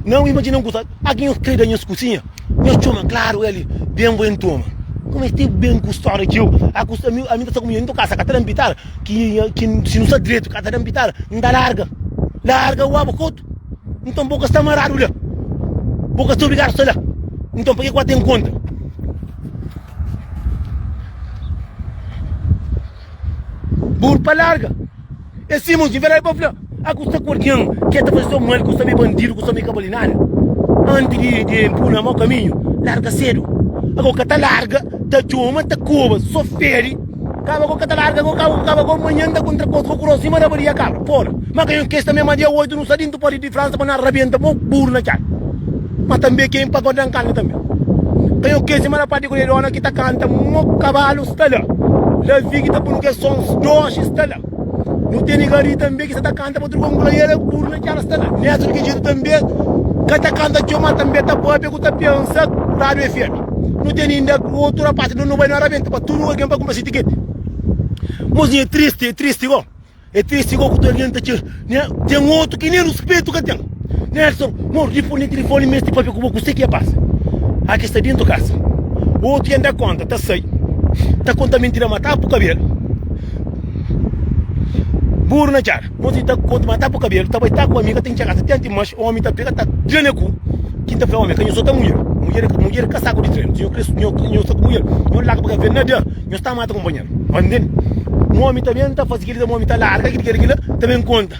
Não, imajina un kusa, aki nhos kre da nhos kusinha, nhos txoma, klaru, el ben bo en toma. Kuma es ten ben ku stória txeu, a ku, ami, ami ta sta ku minha, ntu kasa ka ta dan pitada, ki, ki si nu sta dretu ka ta dan pitada, N ta larga, larga u abo kotu. Nton bo ka sta maradu la, bo ka sta obrigadu sta la. Nton pa ke ku ba ten konta? Buru pa larga. É si, mozinho, verdadi pa fla. A ku sta ku algen ki ta faze so mal, ku sta meio bandidu, ku sta meio ka bali nada. Anti di di pui na mau kaminhu, larga sedu. Agora ka ta larga, ta txoma, ta koba, so fedi. Kaba go ka ta larga go kaba go kaba go manhan nta kontra kos go kuros sima rabaria kabra pora ma ka nho kes tambe ma dia 8 nu sta dintu Paris di Fransa pa na rabenta mo buru na txada ma tambe ken pa go dan kanta tambe ka nho kes sima rapaz di Koreia dona ki ta kanta mo kabalu sta la Lavi ki ta punu kes sons doxi sta la nu teni gari tambe ki sta ta kanta pa tudu kongu la el buru na txada sta la Nelson Quijito tambe ka ta kanta txeu ma tambe ta papia ku ta pensa radio FM. Nu tene inda otu rapaz ki nu bai nu arabenta pa tudu algen pa kunpra si tiketi. Mozinho é tristi, é tristi go. É tristi go ku tudu algen ta txeu. Né? Ten otu ki nem ruspetu ka ten. Nelson, mo riponde tilifoni mesti papia ku bo kuse ki ya pasa. Aki sta dentu kasa. Otu ya da konta ta sai. Ta konta mintira ma ta pu kabelu. Buru na txada. Mozinho ta konta ma ta pu kabelu, ta bai ta ku amiga ta intxi kasa. Ten ti mas omi ta pega ta dja na ku. Ki ta fla omi ka nho sota mudjer. Mudjer mudjer ka saku di trenu. Si nho kre nho nho sta ku mudjer, nho larga pa ka ve nada. Nho sta mata kunpanheru. Pa ntende? Un omi ta ben ta fasi kili, un omi ta larga kili kili kila, ta ben konta.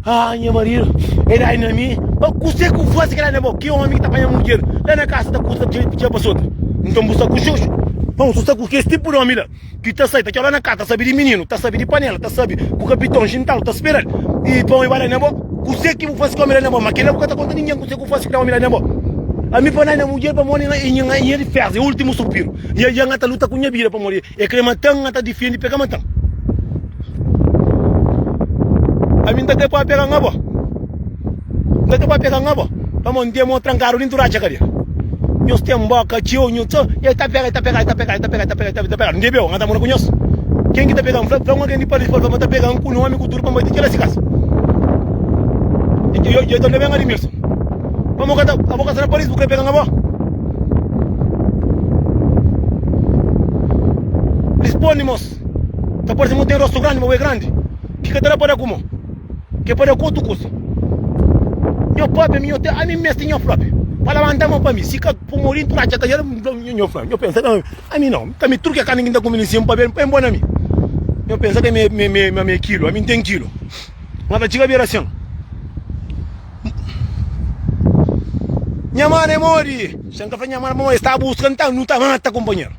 Ah, nha maridu, e dai na mi. Pa kuse ku fasi ki dai na bo? Ki omi ki ta panha mudjer la na kasa ta kusa ta txia pa sota? Nton bu sta ku xuxu. Bon, su sta ku kes tipu di omi la. Ki ta sai ta txora na kasa, ta sabi di mininu, ta sabi di panela, ta sabi ku kapiton xintadu ta speral i pa omi bai la na bo. Kuse ki bu fasi ku omi la na bo? Ma kila bu ka ta konta ningen kuse ku fasi ku omi la na bo. Ami pa nai na mudjer pamodi na i nha i nha difesa, i ultimu supiru. Nha nha ta luta ku nha bida pamodi e kre matan, nha ta difendi pa e ka matan. Ami nta kre pa pegan abo. Nta kre pa pegan abo. Pamodi nte mo trankadu dintu ratxa kadia. Nhos ten boka txeu, nhos so e ta pega, e ta pega, e ta pega, e ta pega, e ta pega, e ta pega. N debeu, N ta mora ku nhos. Ken ki ta pega-m? Fla, fla un algen di Paris pa fla ma ta pega-m ku nomi ku tudu pa N bai ti kila si kasa. Dja ta ben Admilson. Pamo ka ta, abo ka sta na Paris bu kre pega-m abo? Rispondi mos. Ta parse ma bu ten rostu grandi, ma bu é grandi. Ki ka ta da pa da ku mo. Ke pa da ku otu kusa. Nho papia mi nho ten, ami mesti nho propi. Pa labanta mo pa mi, si ka pu mori ntu ratxa ka nho fla, nho pensa ami no, ka mi tudu ke karni ki nta kume li sin pabia pa bo na mi. Nho pensa ke mi mi mi mi kilu, ami nten kilu. Ma ta txiga bira sin. Nha mana é modi? Xa nka fla nha mana pamodi es ta buska nta nu ta mata kumpanheru.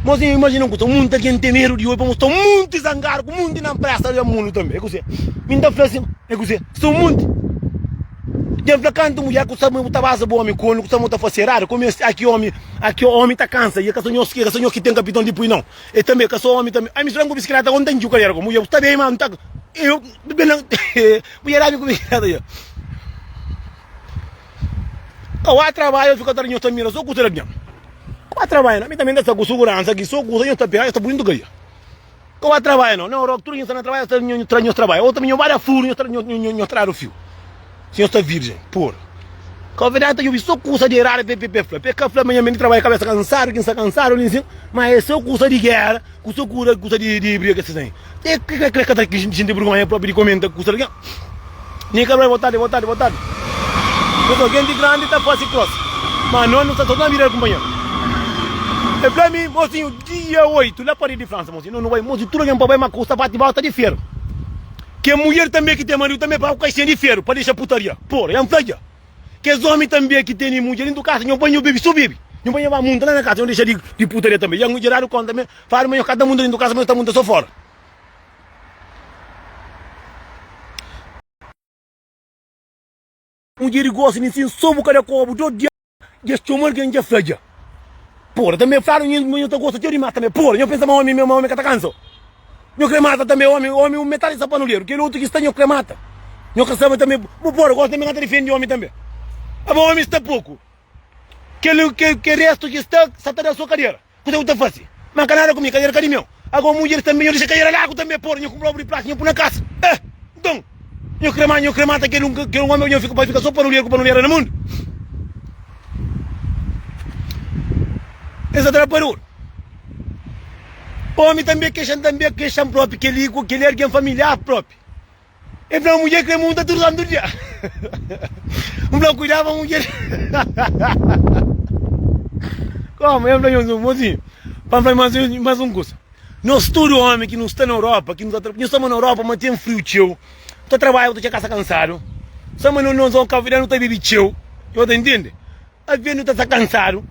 Mozinho imajina un kusa, munti algen ten medu di oi pamodi sta munti zangadu ku munti na presa na mundu tanbe. É kuse? Mi nta fla sin, é kuse? Sta munti. Dja N fla kantu mudjer ku sta bu ta baza bu omi konu ku sta mu ta fase eradu, komu es aki omi, aki omi ta kansa i é ka so nhos ki, é ka so nhos ki ten kapiton di pui nau. E tanbe ka so omi tanbe. Ami sta ku bisikleta ku N ta intxi kadera ku mudjer bu sta ben ma N ta eu mudjer ami ku bisikleta dja. Ka wá trabadja fika ta nhos ta mira so kusa di algen. Ka wá trabadja no, mi tanbe nta sta ku suguransa ki so kusa nhos ta pega nhos ta pui ntu kaia. Ka wá trabadja no, na ora tudu nhos sta na trabadja sta nhos tra nhos trabadja, ou tanbe nhos ba da furu nhos tra nhos tradu fiu. Si nhos sta virjen, pur. Ka verdadi ta djobi so kusa di eradu pe pe fla, pe ka fla ma nha mi trabadja kabesa kansadu ki nsta kansadu li nsin, ma e so kusa di gera ku so kusa di briga ke sta sai. E kre kre ka ta xinti burgonha propi di komenta kusa di algen. Ni ka bai botadi, botadi, botadi. Pessoal, gente grandi ta fasi cross. Ma nós nu sta só na vida kumpanheru. E fla mi, mocinho, dia 8, lá Paris di França, mocinho, nu bai, mocinho, tudo alguém pa bai, ma ku sapato de bota de ferro. Que mulher também que tem marido também pa caixinha de ferro, pa deixar putaria. Porra, já fla já. Kes omi também que tem mulher dentro casa, nho banho bebe, só bebe. Nho banho vai munta lá na casa, nho deixa de, de putaria também. Já gerado conta também, fala, mas nho cada mundo dentro casa, mas tá munta só fora. Mudjer gosta di nsin so bu ka da kobu do dia dja txoma algen dja fla dja Pora tanbe fladu nha ma nho ta gosta txeu di mata tanbe Pora nho pensa ma omi ma omi ka ta kansa Nho kre mata tanbe omi omi un metadi sta panuleru kel otu ki sta nho kre mata Nho ka sabe tanbe bu pora gosi tanbe ka ta difendi omi tanbe Aba omi sta poku kel kel restu ki sta sa ta da so kadera. Kuze ku ta fase? Ma ka nada ku mi, kadera ka di meu. Ago mudjeris tanbe, nho dixa kadera largu tanbe, por nho kunpra obu di plástiku nho pui na kasa. Eh! Nton, nho kre ma, nho kre mata kel un, kel un omi, nho fika pa fika so panulera ku panulera na mundu? Es atrapador. Omi tanbe kexan tanbe, kexan propi keli ku keli algen familiar propi. El fla, Mudjer kre munta tudu santu dia. N fla, Kuidadu pa mudjer. Como? El fla, Nhos, mozinhu, pa N fla más, más un kusa. Nos tudu omi ki nu sta na Europa, ki nu ta, nhos sta ma na Europa ma ten friu txeu, ta trabadja, ta txega kasa kansadu. Sta ma no, nos Kabu Verdianu nu ta bebe txeu. Nhos ta intende? Aves nu ta sta kansadu.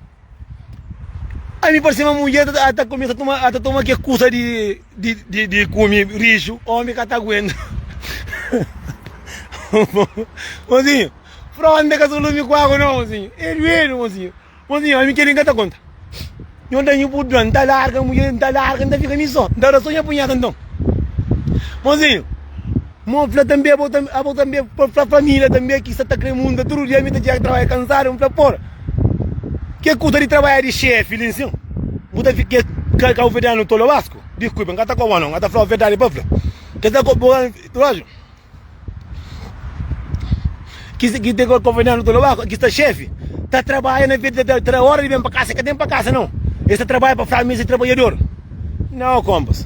Ami parse ma mudjer ta ta kumesa toma ta toma ke kusa di di di di kume rixu, omi ka ta aguenta. Mozinho, fronta ka so lumi ku agu no, mozinho. É duedu, mozinho. Mozinho, ami keli nka ta konta. Nho da nhu purdua, nta larga mudjer, nta larga, nta fika mi so. Nta da so nha punheta nton. Mozinho, mo fla tanbe, abo tanbe, abo tanbe pa fla familia tanbe ki sa ta kre munda tudu dia mi ta txega trabadja kansadu, nfla pora. Ke kusa di trabadja di xefi li nsin? Bu ta fika ke kabuverdianu tolobasku? Diskulpa, nka ta koba no, nka ta fla verdadi pa fla. Ke ta koba, ki ki te kabuverdianu tolobasku, ki sta xefi, ta trabadja na vez di ta ora di ben pa kasa, ka ten pa kasa no. Es ta trabadja pa fla ma es é trabadjador. Nau kompas.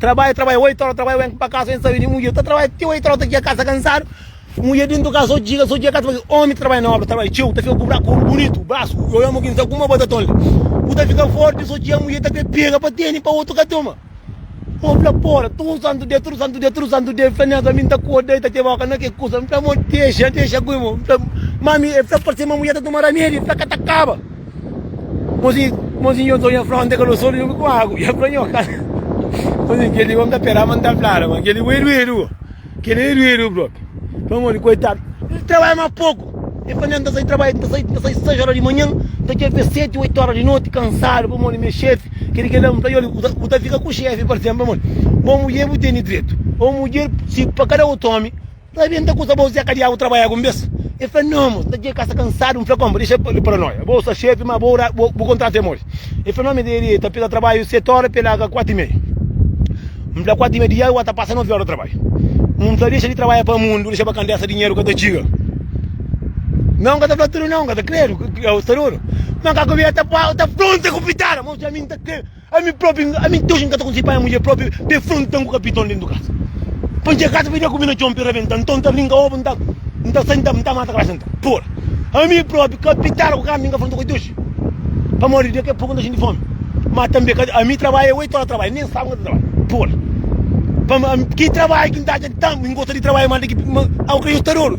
Trabadja, trabadja, 8 ora trabadja, ben pa kasa, ben sabi di mudjer, ta trabadja ti 8 ora ta txiga kasa kansadu. Mudjer dentu kasa so txiga so txiga kasa pabia omi ta trabadja na obra trabadja txeu ta fika ku braku bunitu brasu oja mo ki nsa kuma bataton li bu ta fika forti so txiga mudjer ta kre pega pa tene pa otu ka toma mo fla pora tudu santu dia tudu santu dia tudu santu dia fla nessa mi nta korda i ta txeba oka na ke kusa nfla mo dexa dexa ku mo nfla mami e fla parse ma mudjer ta toma ramedi fla ka ta kaba mozinho mozinho nton nha fla nta ka lo solu ku agu nha fla nho ka mozinho keli go nka pera ma nta fladu ma keli go e duedu go. Kel é duedu propi. Pamodi koitadu, el trabadja más poku. El fla, N ta sai trabadja, N ta sai, N ta sai 6 óra di manhan, N ta txega 7, 8 óra di noti, kansadu, pamodi mi é xefi, kel-li, kel-la. N fla, Oli, bu ta fika ku xefi pa sénpri, pamodi bo mudjer bu tene dretu. Bo mudjer, si pa kada otu ómi, rabenta kusa bo Zeka Diabu trabadja algun bês. El fla, Nau, mos, N ta txega kasa kansadu. N fla, Konpa, dexa paranoia. Bo sta xefi, ma bo bu kontratu é modi? El fla, Nau, mi el ta pega trabadju 7 óra, pa el larga 4 i meia. N fla 4 i meia di dia, ta pasa 9 ora trabadju. N fla dexa di trabadja pa mundu, dexa pa kandesa dinheru ka ta txiga. Não, ka ta fla tudu não, ka ta kredu, sta dodu. Ma ka kubia ta ta fronta ku pitada, mos ami n ta kre, ami propi, ami te oji n ka ta konsigi panha mudjer propi pa e frontan ku kapiton dentu kasa. Pa n txiga kasa pa e da ku mi na txon pa e rabenta, nton n ta brinka obu, n ta n ta sai n ta n ta mata kabesa nton. Porra, ami propi ka pitada ku kami n ka fronta ku el te oji. Pamodi daqui a pouco n ta xinti fomi. Ma tambe ka ami trabadja 8 ora trabadja, nem sabi n ka ta trabadja. Porra. Pamodi ki trabadju ki n ta atxa tan, n gosta di trabadja ma di ki ma au ka nhos ta dodu.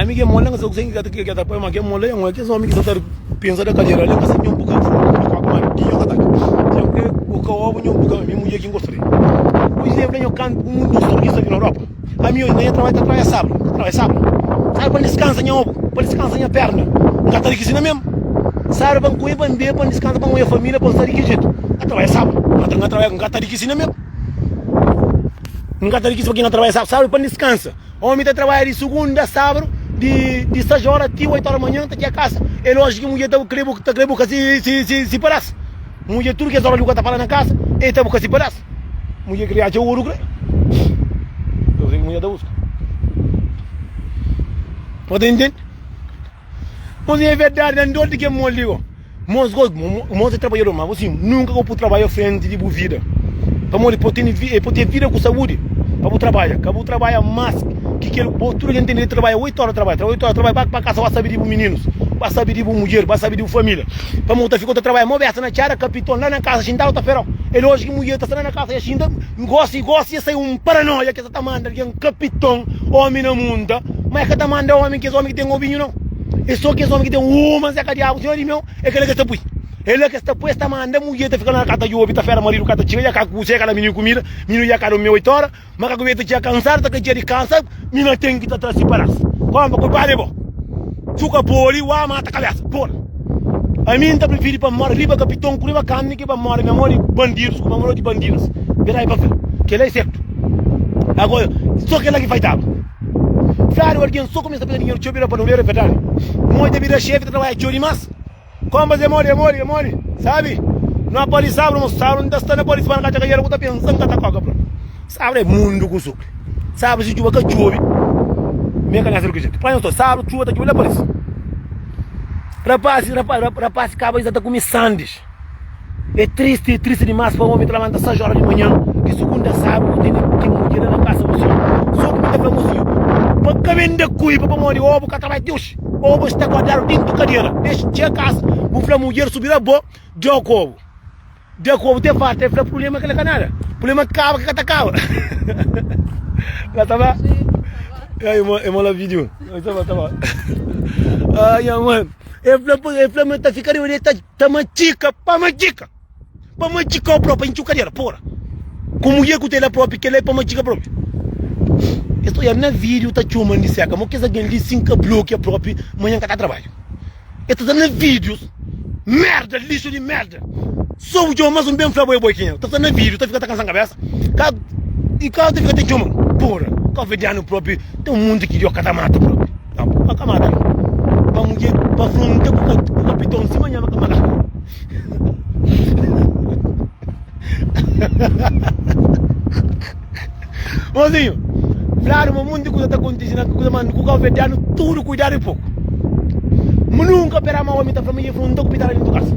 Ami ke mola n ka sabi kuse ki ka ta poi ma ke mola e un kes omi ki sa ta pensa da kadera li n ka sabi nho buka di nho ka ta nho kre buka obu nho buka mi mudjer ki n gosta di pur izemplu nho kantu un dos turkista ki na Europa ami oji na nha trabadju ta trabadja sabru ta trabadja sabru sabru pa n diskansa nha obu pa diskansa nha perna n ka ta rikisi na mesmu sabru pa n kume pa n bebe pa n diskansa pa n oja familia pa n sta di ki jetu n ta trabadja sabru n ka ta n ka ta rikisi na mesmu n ka ta rikisi pa ki n ka trabadja sabru sabru pa n diskansa. Omi ta trabadja di sugunda a sabru, di di 6 ora ti 8 ora manhan ta txega kasa. É lójiku ki mudjer ta kre ta kre buka si si si si padas. Mudjer tudu kes ora li bu ka ta para na kasa, el ta buka si padas. Mudjer kre atxa oru kre. Eu sei ki mudjer ta buska. Bo ta intende? Mos é verdadi na dor di ke mol di go. Mos go, mos é trabalhador, mas assim, nunca go pu trabalho frente di bu vida. Pamodi po tene, po ten vida ku saúde pa bu trabalha. Ka bu trabalha mas ki kel bo tudo algen tene trabalha 8 hora trabalha, 8 hora trabalha, ba pa kasa ba sabe di bu mininus, ba sabe di bu mudjer, ba sabe di bu família. Pamodi ta fika ta trabalha mo besta na txada, kapiton la na kasa xintadu ta ferau. É lógico ki mudjer ta sta la na kasa ya xinta, gosi gosi ya sai un paranoia ke sa ta manda algen kapiton, omi na munta, ma e ka ta manda omi kes omi ki ten obinhu nau. É só kes omi ki ten uma Zé ka diabu sinhor di meu é kela ki es ta pui é la ki es ta pui es ta manda mudjer ta fika na ka ta djobi ta fera maridu ka ta txiga ya ka kuse ka da mininu kumida mininu ya ka durmi 8 ora ma ka kumida ta txiga kansadu ta ka txiga di kansa mina ten ki ta tra si padas konpa kulpadu é bo su ka podi wa mata kabesa por ami nta prifiri pa mora riba kapiton ku riba karni ki pa mora na mo di bandidus ku pa mora di bandidas verdadi pa fla kela é sertu agora so kela ki faitaba. Fladu algen so kumesa pega dinheru txeu bira paduleru é verdadi Moi ta bira xefi ta trabadja txeu dimas Konpas é modi é modi é modi sabi No a pali sabru mo sabru nta sta na pali sibana ka txaka yera ku ta pensa nka ta koka propi Sabru é mundu ku sukri Sabru si txuba ka txobi Me ka nasa di ki jetu Panha sto sabru txuba ta txobi la paris Rapasi rapasi kaba sa ta kumi sandis. É tristi, é tristi dimas pa omi ta labanta 6 ora di manhan di sugunda a sabru ku tene ten mudjer la na kasa mosinhu. So ki mi ta fla mosinhu pa ka bende kuipa pamodi obu ka trabadja ti oxi. Obu sta guardadu dintu kadera. Dexa txega kasa bu fla mudjer subira bo djau ku obu. Da ku bu te farta, el fla problema kel-la ka nada. Problema kaba ki ka ta kaba. La ta ba? Ai, irmão, la vídeo. Ta ba, ta ba. Ai, irmão. El fla, el fla ma ta fika riba de ta, ta matxika, pa matxika. Pa matxikau propi, pa intxi kadera, pora. Ku mulher ku te la propi, kel-la é pa matxika propi. Es ta oiadu na vídeo ta txoma-m di seka, mo kes algen li si N ka blokia propi, manhan N ka ta trabadja. E ta sta na vídeos Merda, lixo di merda So bu txoma mas un ben fla bo é boi kenha Ta sta na vídeo, ta fika ta kansa kabesa Ka E ka ta fika ta txoma Porra, kabuverdianu propi Ten un munti ki Dios ka ta mata propi Nau, pa ka mata nau Pa mudjer, pa fronta ku kapiton sima nha ma ka mata Mozinho, fladu ma munti kuza ta kontise na kuza ma ku kauverdianu tudu kuidadu e poku. Ma nunka pera ma omi ta fla ma dje fla nton ku pitara dentu kasa.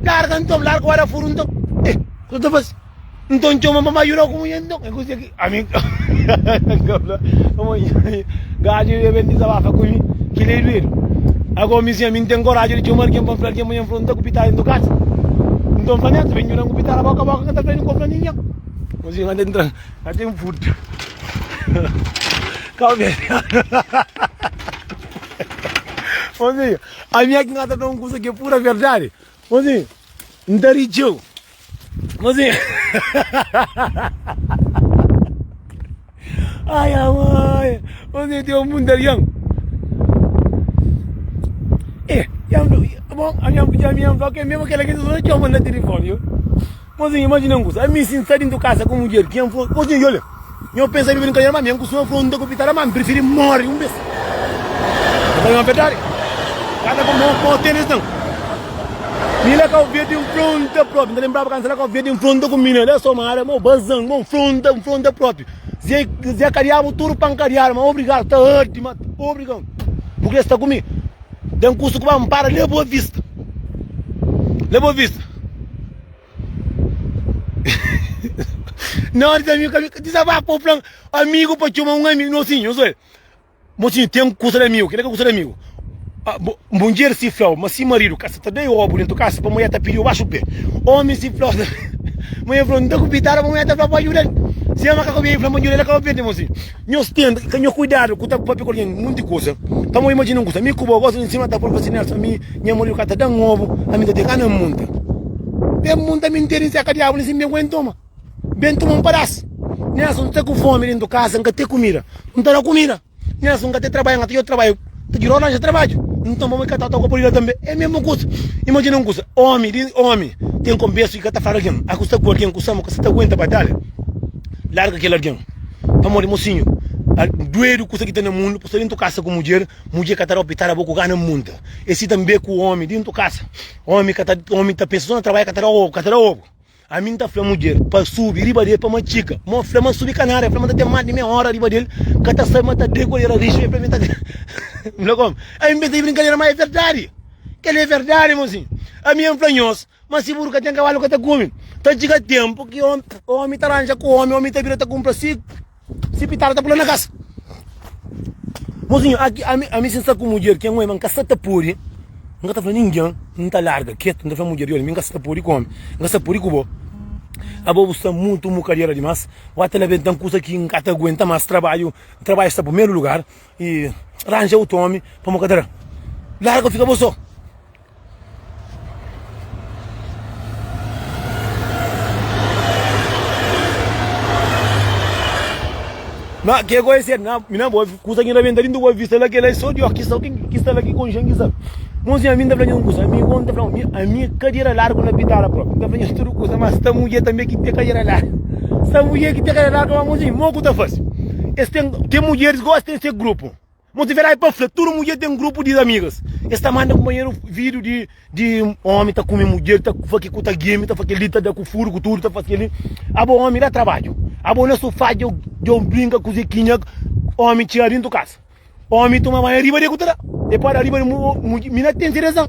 Larga nton, larga wara furu nton. Eh, kuza ta fasi? Nton txoma pa ma ajudau ku mulher nton. E kuzê ki ami N fla, gaju e ben dizabafa ku mi, kila e duedu. Ago mi si ami N ten koraji di txoma algen pa N fla algen ma dja N fla nton ku pitara dentu kasa. Nton fla neto, ben djuda-m ku pitara boka boka ka ta fla nin fla ningen. Mozinho anda entra Ka ten furtu Kau verde Mozinho Ami aki N ka ta fla un kusa ki é pura verdadi Mozinho N ta ri txeu Mozinho Ai ai Mozinho ten un mundu algen Eh Bon ami ami N fla ke mesmu kela ki ta txoma na tilifoni Mozinho, imajina un kusa, ami si N sta dintu kasa ku mudjer ki N fla, Mozinho, olha, nho pensa bibi brinkadeira, ma mi N kustuma fla un ta ku pitara, ma N prifiri mori un bes. N ta fla verdadi, kada ku mo mo tenis nan. Mi la Kau Verdi N fronta propi, N ta lembraba kansa la Kau Verdi N fronta ku mina la Somada, mo bazan, mo fronta, N fronta propi. Zé, Zé kadiabu tudu pan kadiadu, ma obrigadu, ta ardi, ma obrigau. Bu kre sta ku mi? Den kusu ku ba N para la Boa Vista. La Boa Vista. Na ora di amigu ka dizabafa, bu fla amigu pa txoma un amigu. Mosinhu, nhos oi, mosinhu ten kusa di amigu, kila ka kusa di amigu. Mudjer si fla-u ma si maridu ka sa ta da-i obu dentu kasa pa mulher ta pidi-u baxu pe. Omi si fla-u mulher fla-u N ta ku pitada pa mulher ta fla pa djuda-l. Si ama ka ku bia i fla ma djuda-l el ka pa perde mosinhu. Nhos tenta, ka nhos kuidadu ku ta papia ku algen munti kusa. Pamodi imajina un kusa, mi ku bo gosi di sima ta poi fla si Nelson, mi nha maridu ka ta dan obu, ami ta ten gana munta. Ben munta mi ntende si ka diabu li si mi ben ku en toma. Ben toma un padas. Nelson sta ku fomi dentu kasa, nka te kumida. Nta da kumida. Nelson nka te trabadja, nka ta djobi trabadju. Ta djuda ranja trabadju. Nton pamodi ka ta toka podi la tanbe. É mesmu kusa. Imajina un kusa, omi di omi ten konbersu ki ka ta fala algen. A ku sta ku algen ku sama ku sa ta aguenta batalha, larga kel algen. Pamodi mosinhu, duedu kusa ki ta na mundu, bu sta dentu kasa ku mudjer, mudjer ka ta da opitada bo ku gana munta. E si tanbe ku omi dentu kasa, omi ka ta, omi ta pensa so na trabadja ka ta da obu, ka ta da obu. Ami nta fla mudjer pa subi riba del pa matxika, mo fla ma subi ka nada, el fla ma ta ten mas di meia ora riba del, ka ta sabi ma ta dei ku el era rixu, el fla mi ta N fla komu? Ami n pensa di brinkadera ma e verdadi, kel é verdadi mosinhu. Ami N fla nhos. Ma si buru ka ten kabalu ka ta kume. Ta txiga tenpu ki omi ta ranja ku omi, omi ta bira ta kunpra si si pitada ta pula na kasa. Mozinhu, aki ami ami si N sta ku mudjer ki N oi ma N ka sta ta pode, N ka ta fla ningen, N ta larga ketu, N ta fla mudjer, ola mi N ka sta ta pode ku omi, N ka sta pode ku bo. Abo bu sta mutu mukadera dimas, bu ata labenta-m kusa ki N ka ta aguenta mas, trabadju, trabadju sta primeru lugar i ranja otu omi pamo ka ta da. Larga fika bo so. Ma ke ko é ser na mina boa kusa ki rabenta dintu boa vista la kela é só Dios ki sabe ken ki sta la ki konxen ki sabe. Mozinho ami nta fla nha un kusa ami nta fla mi ami kadera largu na pitara propi nta fla nha tudu kusa ma sta mudjer tambe ki te kadera largu sta mudjer ki te kadera largu ma mozinho mo ku ta fasi es ten ten mudjeris gosi ten se grupu. Mo ti verdadi pa fla, tudu mudjer ten grupu di amigas. Es ta manda kunpanheru vídiu di di omi ta kume mudjer, ta fake ku ta geme, ta fake li, ta da ku furu ku tudu, ta fase kel-li. Abo omi da trabadju. Abo na sufá dja dja brinka ku Zekinha, omi txiga dintu kasa. Omi toma banhu riba di ku ta da. E pa da riba di mudjer, mi na ten se rezon.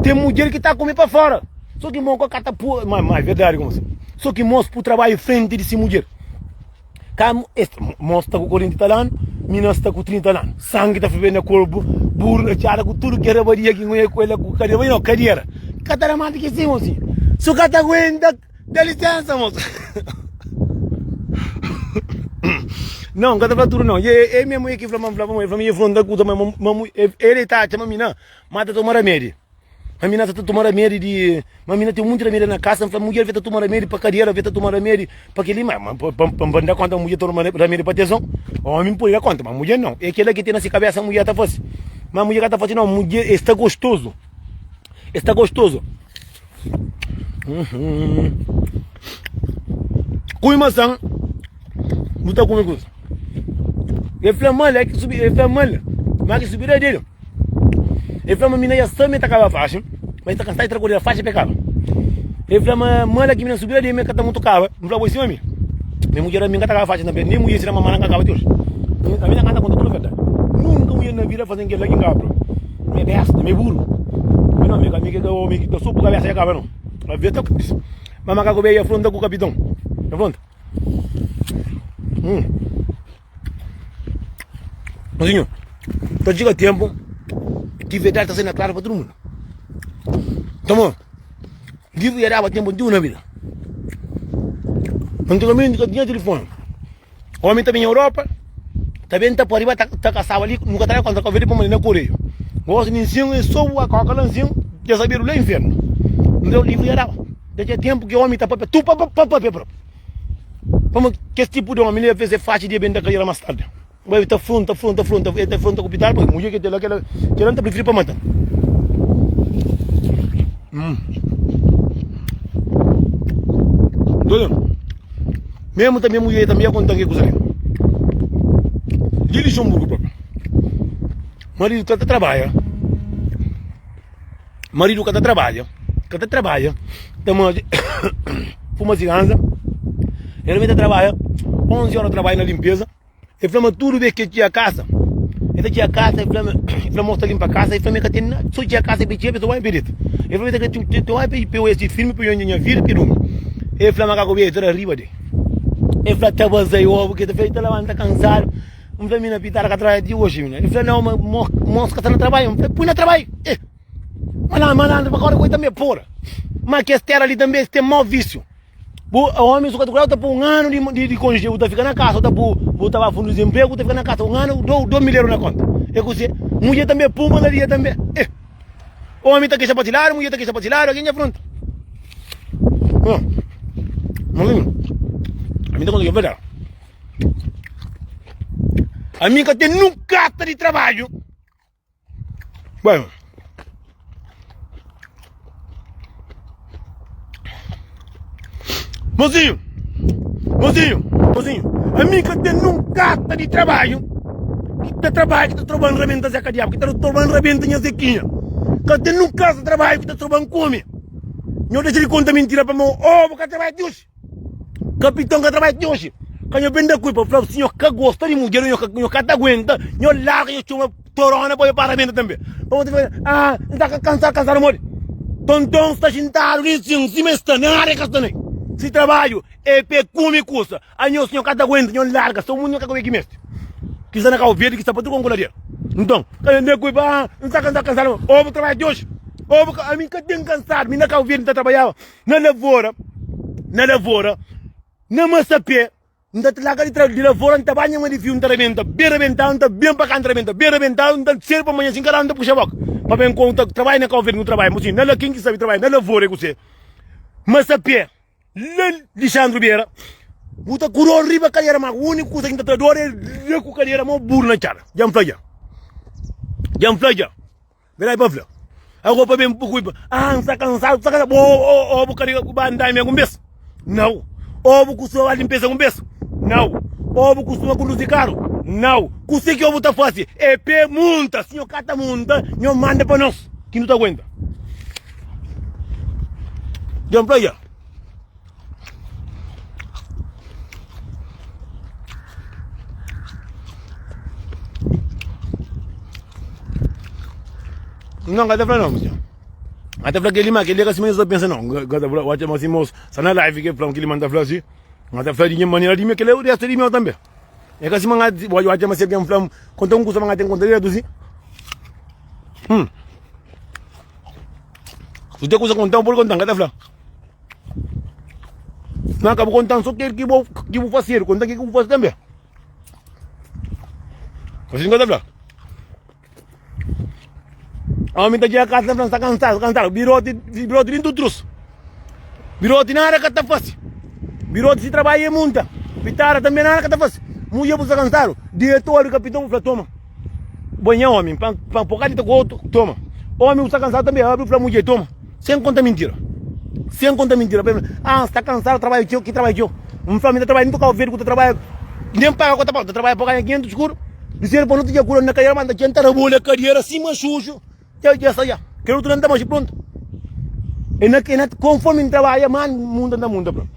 Ten mudjer ki ta kume pa fora. So ki mo ka ta pu, ma ma é verdadi ku So ki mos pu trabadju frenti di si mudjer. Ka es mos sta ku 40 tal anu, mina sta ku 30 tal anu. Sangi ta ferve na korpu, buru na txada ku tudu ki rabadia ki ngunha ku el ku kadera. Mas no, kadera ka ta da mata ki si, mosinhu. Su ka ta aguenta. Da lisensa, moço. Não, ka ta fla tudo não. E é mesmo é que fla, fla, fla, fla, fla, fla, fla, fla, ele tá chama mina, mas tá toma remédio. Ma mina ta toma ramedi di Ma mina ten munti ramedi na kasa N fla mudjer ta toma ramedi pa kadera ta toma ramedi pa keli Ma pa pa N da konta ma mudjer ta toma ramedi pa teson Omi N pode da konta ma mudjer nau E kela ki ten na si kabesa mudjer ta fasi Ma mudjer ka ta fasi nau Mudjer e sta gostozu E sta gostozu Kume masan Bu ta kume kusa El fla mal é ki subi El fla mal ma ki subida dele El fla ma mina ya sta me ta kaba faxi Ma el ta kansa el tra kodela faxi pa el kaba El fla ma mala ki mina subida dele me ka ta mutu kaba N fla bo si ma mi Mi mudjer ami ka ta kaba faxi tanbe Nem mudjer sina ma mana ka kaba ti oji Ami na kanta konta tudu verdadi Nunka mudjer na vida fazen kel la ki N kaba propi Mi é besta, mi é buru Mi no, mi ka mi ka omi ki ta supu kabesa ya kaba no Avia ta Ma makaku beia afronta ku kapiton Afronta Hum. Mozinho, ta txiga tempu ki verdadi ta sai na klaru pa tudu mundu. Tamo, livru ya daba tempu antigu na vida. Antigamenti ka tinha telefoni. Omi ta binha Europa, ta ben ta pariba ta, ta kasaba li, nu ka ta da konta ka vedi pamodi na koreio. Gosi nin sin e so bu koka la nsin, dja sabedu la infernu. Nton livru ya daba. Ta txiga tempu ki omi ta papia tu pa pa papia propi. Pamodi kes tipu di omi li avês é faxi di e ben da kadera más tardi. Bai ta fronta, fronta, fronta, e ta fronta ku pitadu, pamodi mudjer ki ten la, kela, kela N ta prifiri pa mata. Hum. Doido? Mesmo também mulher também ia contar que coisa ali. Di Luxemburgo próprio. Marido ka ta trabalha. Maridu ka ta trabadja, ka ta trabadja, ta modi fuma siganza, el ta trabadja 11 ora trabadja na limpeza, el fla ma tudu bes ki el txia kasa, el ta txia kasa, el fla ma, el fla mos ta limpa kasa, el fla ma el ka ten nada, so txia kasa pa el txia pa el bai pa el dita, el fla ma el ta kre ta bai pa el oja si filmi pa el oja nha vida pa el durmi, el fla ma ka ku bia el ta da riba del, el fla ta bazai obu ki el ta fla el ta labanta kansadu. N fla mina pitada ka trabadja ti oji mina. El fla nau ma mos ka sta na trabadju. N fla pui na trabadju. Eh! Malandru, malandru pa kore ku el tanbe pora. Ma kes tera li tanbe es ten mau visiu. Bu omi su ka ta kura bu ta pui un anu di di di konje bu ta fika na kasa bu ta pui bu ta ba fundu dizenpregu bu ta fika na kasa un anu dou dou mil eru na konta. E kuse? Mudjer tanbe pumba na dia tanbe. Eh! Omi ta kexa pa si ladu mudjer ta kexa pa si ladu algen dja fronta. Bon, ami ta konta ke verdadi. Ami ka ten nun kata di trabadju. Bueno. Mozinho, mozinho, mozinho. Ami ka ten nun kata di trabadju. Ki ta trabadja, ki ta troba-m rabenta Zeka Diabu, ki ta troba-m rabenta nha Zekinha. Ka ten nun kasa di trabadju ki ta troba-m kume. Nho dexa di konta mintira pa mi. Oh, bu ka trabadja ti oji. Kapiton ka trabadja ti oji. Ka nho ben da kulpa, fla si nho ka gosta di mudjer, nho ka, nho ka ta aguenta, nho larga, nho txoma torona pa para benta tanbe. Pa bo ta fla, ah, N sta kansadu, kansadu modi? Tonton sta xintadu li sin, sima el sta, nada el ka sta nai. Si trabadju é pa el kume kusa, anho si nho ka ta aguenta, nho larga, so mundu nho ka kome ki meste. Ki sta na Kau Verdi, ki sta pa tudu konkoladera. Nton, ka nho da kulpa, ah, N sta kansadu, kansadu modi? Ô bu trabadja ti oji? Ô bu ka, ami N ka ten kansadu, mi na Kau Verdi N ta trabadjaba. Na lavora, na lavora, na masapé, N ta larga di tra di lavora, N ta ba nha ma di fiu, N ta rabenta, ben rabentadu, N ta ben pa ka N ta rabenta, ben rabentadu, N ta sedu pa manha sin kada N ta puxa boka pa ben konta trabadja na Kau Verdi, nu trabadja, mo si na la ken ki sabi trabadja na lavora é kuse? Masapé, la Lixandru Bera, bu ta ku dor riba kadera, ma uniku kusa ki N ta tra dor é la ku kadera mo buru na txada, dja N fla dja, dja N fla dja. Verdadi pa fla. Ago pa ben ku ah nsa kansadu, nsa kansadu. Bo o o bu kariga ku ba andami algun bes? Nau. O bu kustuma ba limpeza algun bes? Nau. O bu kustuma kunduzi karu? Nau. Kuse ki o bu ta fasi? E pe munta. Si nho ka ta munta, nho manda pa nos ki nu ta aguenta. Dja N fla dja. Não, ka ta fla não, senhor. Ka ta fla kel-li, ma kel-li é ka sima nhos ta pensa, não. Ka ta fla, odja, ma si mos sta na live ke fla-m kel-li, ma N ta fla si. N ta fla di nha manera di mi, kel-li é restu di meu tanbe. É ka sima N odja, odja ma si algen fla-m, konta un kusa, ma N ten konta diretu si. Hum. Si ten kusa konta-m, pode konta-m, ka ta fla. Má ka bu konta-m sô kel ki bo ki bu fasedu, konta kel ki bu fase tanbê. Asin ka ta fla. Omi ta txiga kasa ta fla, N sta kansadu, kansadu. Biroti, biroti dintu trus. Biroti nada ka ta fase. Biroti si trabadju e munta. Pitada tanbê nada ka ta fase. Mudjer bu sta kansadu, diretor di kapiton bu fla, toma. Bo nha omi, pa pa po ka dita ku otu, toma. Omi bu sta kansadu tanbe, abri fla mudjer, toma. Sen konta mintira. Sen konta mintira. Pa ah, N sta kansadu, trabadju txeu, ki trabadju txeu. N fla, mi ta trabadja, mi ta kau verde ku ta trabadja, nen paga ku ta paga, ta trabadja pa ganha 500 skuru. Di ser pa no ta dja kura na kadera, ma N ta txenta rabolha kadera sima xuxu, dja dja sta dja. Kel otu dia N ta maxi prontu. E na e na konformi N trabadja, ma N munta, N ta munta prontu.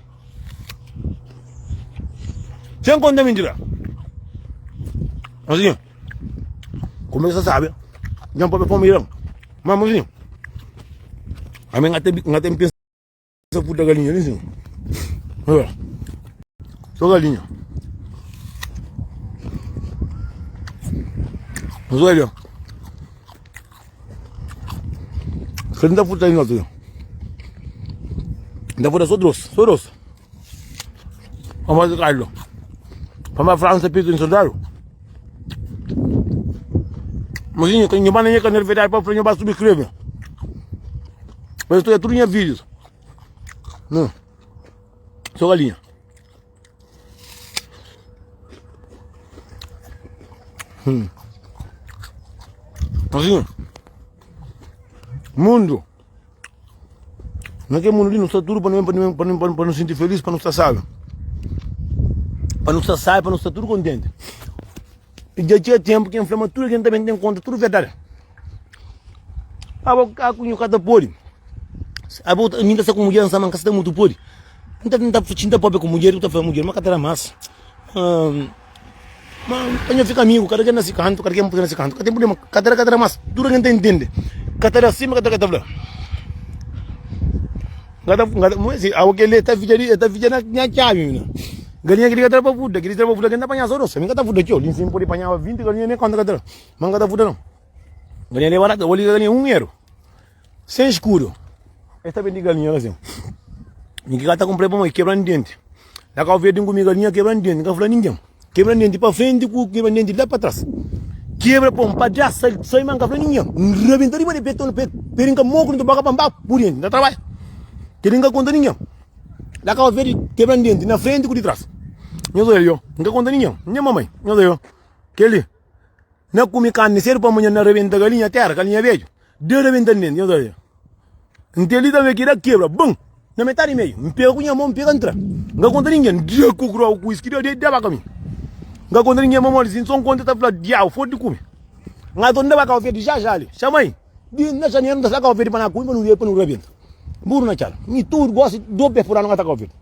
Sen konta mintira. Mozinho, kumesa sabi, dja N papia pa mi Ma mozinho, ami N ka ta N pensa furta galinha li sin. So galinha. Mas olha, N ta furta li notu. N ta furta so dos, so dos. Pamodi Carlo, pamodi França pisa em soldado. Mozinho, nho ba na nha canal verdade pa fla nho ba subscreve. Mas estou tudo nha vídeos. Não. Só galinha. Hum. Mozinho. Mundo. Na kel mundu li nu sta tudu pa nu pa nu pa nu pa nu sinti felis, pa nu sta sábi. Pa nu sta sábi, pa nu sta tudu kontenti. I dja txiga ténpu ki N fla ma tudu algen ta ben ten konta tudu verdadi. Abo ka ku nhu ka ta pode. Abo mi ta sta ku mudjer, N sta ma N ka sta mutu pode. N ta N ta N ta papia ku mudjer, N ta fla mudjer ma ka ta da mas. Ma pa nho fika amigu, kada ken na si kantu, kada ken na si kantu, ka ten prublema, ka ta da, ka ta da mas, tudu algen ta intende, ka ta da si, ma ka ta da, ka ta fla. Ka ta, ka ta, si, awa kel-li ta fitxa li, ta fitxa na nha txabi, mina. Galinha kel-li ka ta da pa furta, kel-li ta da pa furta, kel-li ta panha so dos, ami ka ta furta txeu, li nsin pode panhaba 20 galinha, nen konta ka ta da, ma N ka ta furta nau. Galinha li é baratu, awali galinha un eru. Sen skudu. Es ta bende galinha la sin. Mi ki ka ta kunpra pamodi kebra-m denti. Na Kau Verdi N kume galinha kebra-m denti, N ka fla ningen. Kebra-m denti pa frenti ku kebra-m denti la pa tras. Kebra pon pa dja sai, sai ma N ka fla ningen. N rabenta riba di pe tonu pe, pe rinka moku nta boka pa N ba ku denti, N ta trabadja. Kel-li N ka konta ningen. Na Kau Verdi kebra-m denti na frenti ku di tras. Nhos oja yo, N ka konta ningen, nen mamai. Nhos oja yo, kel-li. Na kume karni sedu pa manha na rebenta galinha tera, galinha bedju. Deus rebenta denti, nhos oja. N ten li tanbe ki da kebra, bum! Na metadi meiu. N pega ku nha mon, n pega n tra. N ka konta ningen, da ku grau ku iski da da ba ka mi. N ka konta ningen pamodi si n so n konta ta fla diabu fodi di kume. N ka ta ba kau verde ja ja li. Xamai, di na janeru n ta sta kau verde pa na kume pa nu pa nu rebenta. Buru na txada. Mi tudu gosi do be pur anu n ka ta kau verde.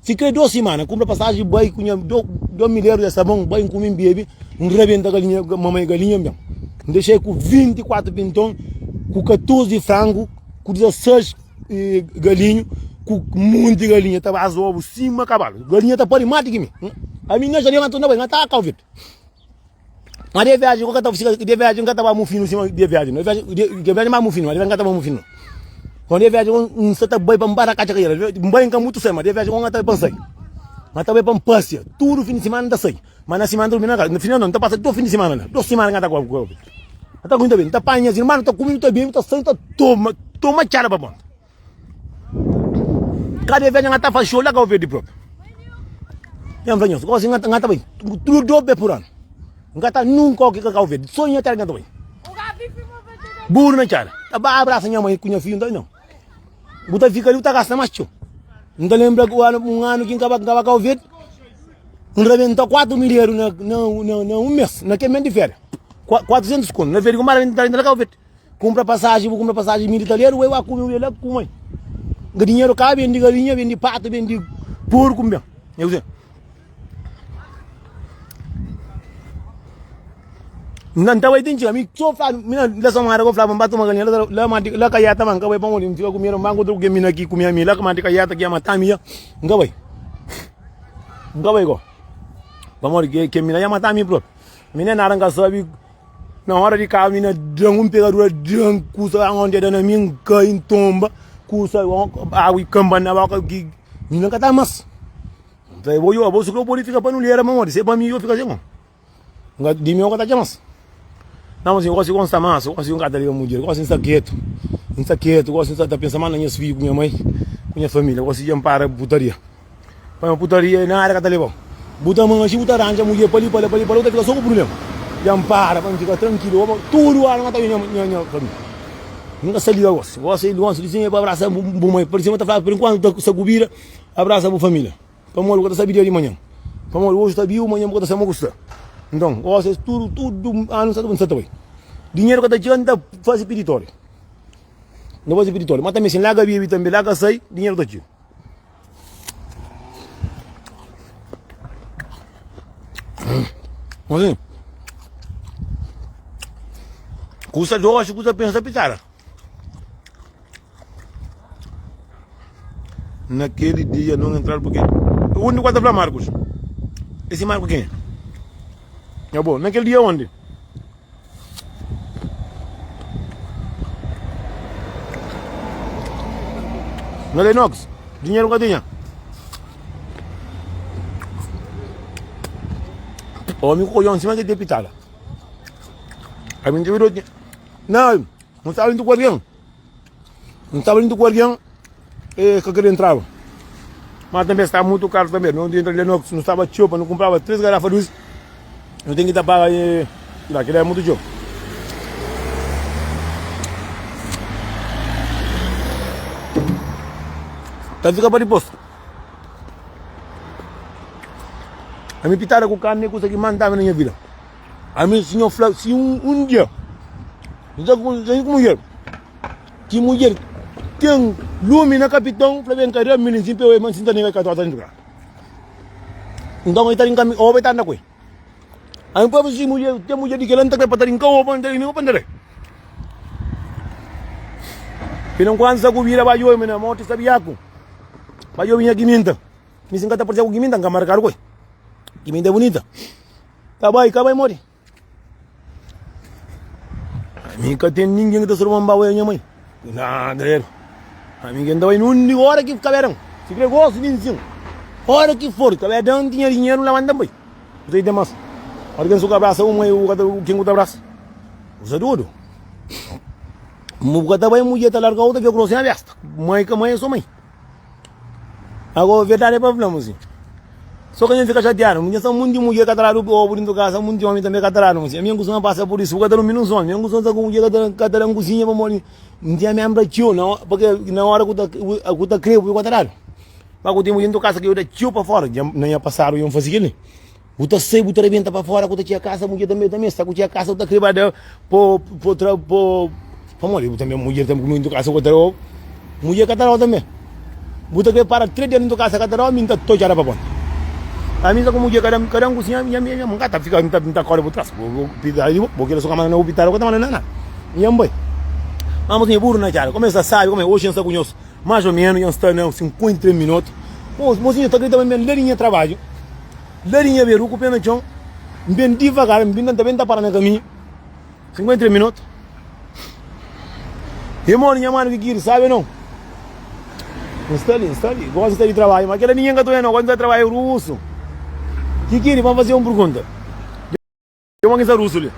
Si kre dos simana, kunpra pasaji bai ku nha do milheru di sabon, bai N kume N bebe, N rabenta galinha, mamai galinha N ben. N dexa ku 24 pinton, ku 14 frangu, ku 16 galinhu, ku monti galinha ta baza obu sima kabalu. Galinha ta pari más di ki mi. Ami N na janeru N ta bai, N ta Kau Verdi. Ma de viaji ku ka ta fika, de viaji N ka ta ba mufinu sima de viaji no. De viaji ma mufinu, ma de viaji N ka ta ba mufinu. Kon de viaji N sa ta bai pa N ba na katxa kaira. N bai N ka mutu sai, ma de viaji N ka ta bai pa N sai. Ma ta bai pa N pasia. Tudu fin di simana N ta sai. Ma na simana N ta durmi na kasa. Na final no, N ta pasa dos fin di simana la. Dos simana N ka ta kua ku N ta kume, N ta bebe. N ta panha nhas irma, nu ta kume, nu ta bebe, nu ta sai, nu ta toma, toma txada pa ponta. Kada vez nga ta faz show la Cabo Verde próprio. Nha fla nhos, gosi nga ta bai tudo do be por ano. Nga ta nunca oki ka Cabo Verde, só nha terra nga ta bai. Burro na txada. Ta ba abraça nha mãe ku nha filho, não. Bu ta fica ali, bu ta gasta mais txeu. N ta lembra ku ano, um ano ki N kaba, N kaba Cabo Verde, N rebenta 4 mil euro na, na, na, na um mês, na kel mês de férias. 400 conto, na férias ku mara, N ta Cabo Verde. Kumpra pasaji, bu kumpra pasaji mi di talheru, ue wa kume, ue la kume. Nga dinheru ka bendi galinha, bendi patu, bendi porku nben. Nha kuze? Nta nta bai ten txiga, mi so fla, mi na la samara ko fla pa nba toma galinha la la ma la kaiata ma nka bai pamodi nfika ku medu nba nkontra ku ke mina ki kume ami la ma di kaiata ki ya mata mi ya nka bai. Nka bai go. Pamodi ke ke mina ya mata mi propi. Mi ne nada nka sabi. Na ora di kaba mi na dan un pegadura dan kusa onde da na mi N kai N tomba kusa agu i kanba na boka ki mi na ka ta mas. Nta e bo yo, abo su kre pode fika pa nulera pamodi se pa mi yo fika sin. Nga di mi yo ka ta txoma-s. Nau ma sin, gosi ku N sta mansu, gosi N ka ta liga mudjer, gosi N sta ketu, N sta ketu, gosi N sta ta pensa más na nhas fidju ku nha mai, ku nha família, gosi dja N para putaria. Pamodi putaria nada ka ta leba-u. Bu ta manxe, bu ta ranja mudjer pa li, pa la, pa li, pa la, bu ta fika so ku prubléma. Dja N para pa N fika trankilu, tudu anu N ka ta obi nha família. N ka sta liga gosi. Gosi, gosi di sin é pa abrasa bu mai, pa di sin ta fla, pur enkuantu ta sta ku bida, abrasa bu família. Pamodi bu ka ta sabe dia di manhan. Pamodi oji sta biu, manhan bu ka ta sabe ma ku sta. Nton, gosi es tudu, tudu anu sta ta bai. Dinheru ka ta txiga, N ta faze piditóriu. N ta faze piditóriu. Ma tanbe si N larga bebe tanbe, larga sai, dinheru ta txiga. Mozinhu, kusa doxi, kusa pensa pitada. Naquele dia não entraram porque Onde quase fla Marcos? Esse Marco quem é? É bom, naquele dia onde? Na Lenox, dinheiro que tinha. Homem com colhão em cima de pitada. A mim Não, não estava indo com alguém. N staba dentro ku algen e ka kre entraba. Ma tanbe staba mutu karu tanbe. No entra la no staba txeu pa no kunpraba 3 garafa di uis, no ten ki ta paga e la kila é mutu txeu. Ta fika pa dipôs. Ami pitada ku karni é kusa ki más N ta ama na nha vida. Ami si nho fla si un dia N ta ku mudjer. Ki mudjer ten lumi na kapiton fla ben ka da mi nin pe ma sinta nega ka ta dentro ka nton e ta rinka mi oba e ta anda ku el ami propi si mudjer ten mudjer di kila nta kre pa ta rinka oba nta rinka pa nta da pina nkuantu sa ku bira ba djobi na morti sa biaku ba djobi nha kiminta mi si nka ta parsia ku kiminta nka markadu ku el kiminta é bunita ka bai ka bai modi. Ami ka ten ningen ki ta stroba-m ba oia nha mai. Na, gredu. Ami ki N ta bai nundi ora ki kabedan. Si kre gostu di nsin. Ora ki for, kabedan tinha dinheru, N labanta N bai. N ta ten mas. Ora ki N suka abrasa un mai, ken ku ta abrasa? Bu sta dodu. Bu ka ta bai, mudjer ta larga-u, ta fika ku nos na besta. Mai ka mai, é so mai. Agora, verdade é pa fla, mozinho. Só que a gente fica chateado. Mulher são muito mulher que atrás do ovo dentro de casa, muito homem também que atrás, mozinho. A minha costuma passa por isso, porque tá no homem. A minha costuma tá com mulher que tá na cozinha para morrer. Não tinha membro tio, não, porque na hora que tá que tá creio, eu atrás. Mas que tem mulher dentro de casa que eu da tio para fora, já não ia passar, eu ia fazer aquilo. Bu ta sai, bu ta rebenta pa fora, ku ta txia kasa, mudjer tanbe tanbe sta ku txia kasa, bu ta kre ba da po po tra po pamodi bu tanbe mudjer tanbe ku dentu kasa ku ta dau, mudjer ka ta dau tanbe. Bu ta kre para 3 dia dentu kasa ka ta dau, mi nta todjada pa ponta. Ami nsta ku mudjer kada kada un kusinha, nha nha nha ka ta fika nta nta kore bu tras, bu bu pita di bo, bo kila so ka manda na bu pitada, bu ka ta manda na nada. Nha bai. Amos nha buru na txada, kumesa sabi, kuma oxi nha sta ku nhos mais ou menos, nha sta na 53 minutu. Mosinhu ta grita pa mi, la di nha trabadju. La di nha beru ku pé na txon, N ben divagar, N bin ta ben ta para na kaminhu, 53 minutu. E modi nha manu ki kiri, sabe nau? N sta li, N sta li, gosi N sta di trabadju, ma kela ningen ka ta oja nau, gosi N sta trabadju rusu. Ki kiri, pa N faze un pergunta. Dja un ki sta rusu li.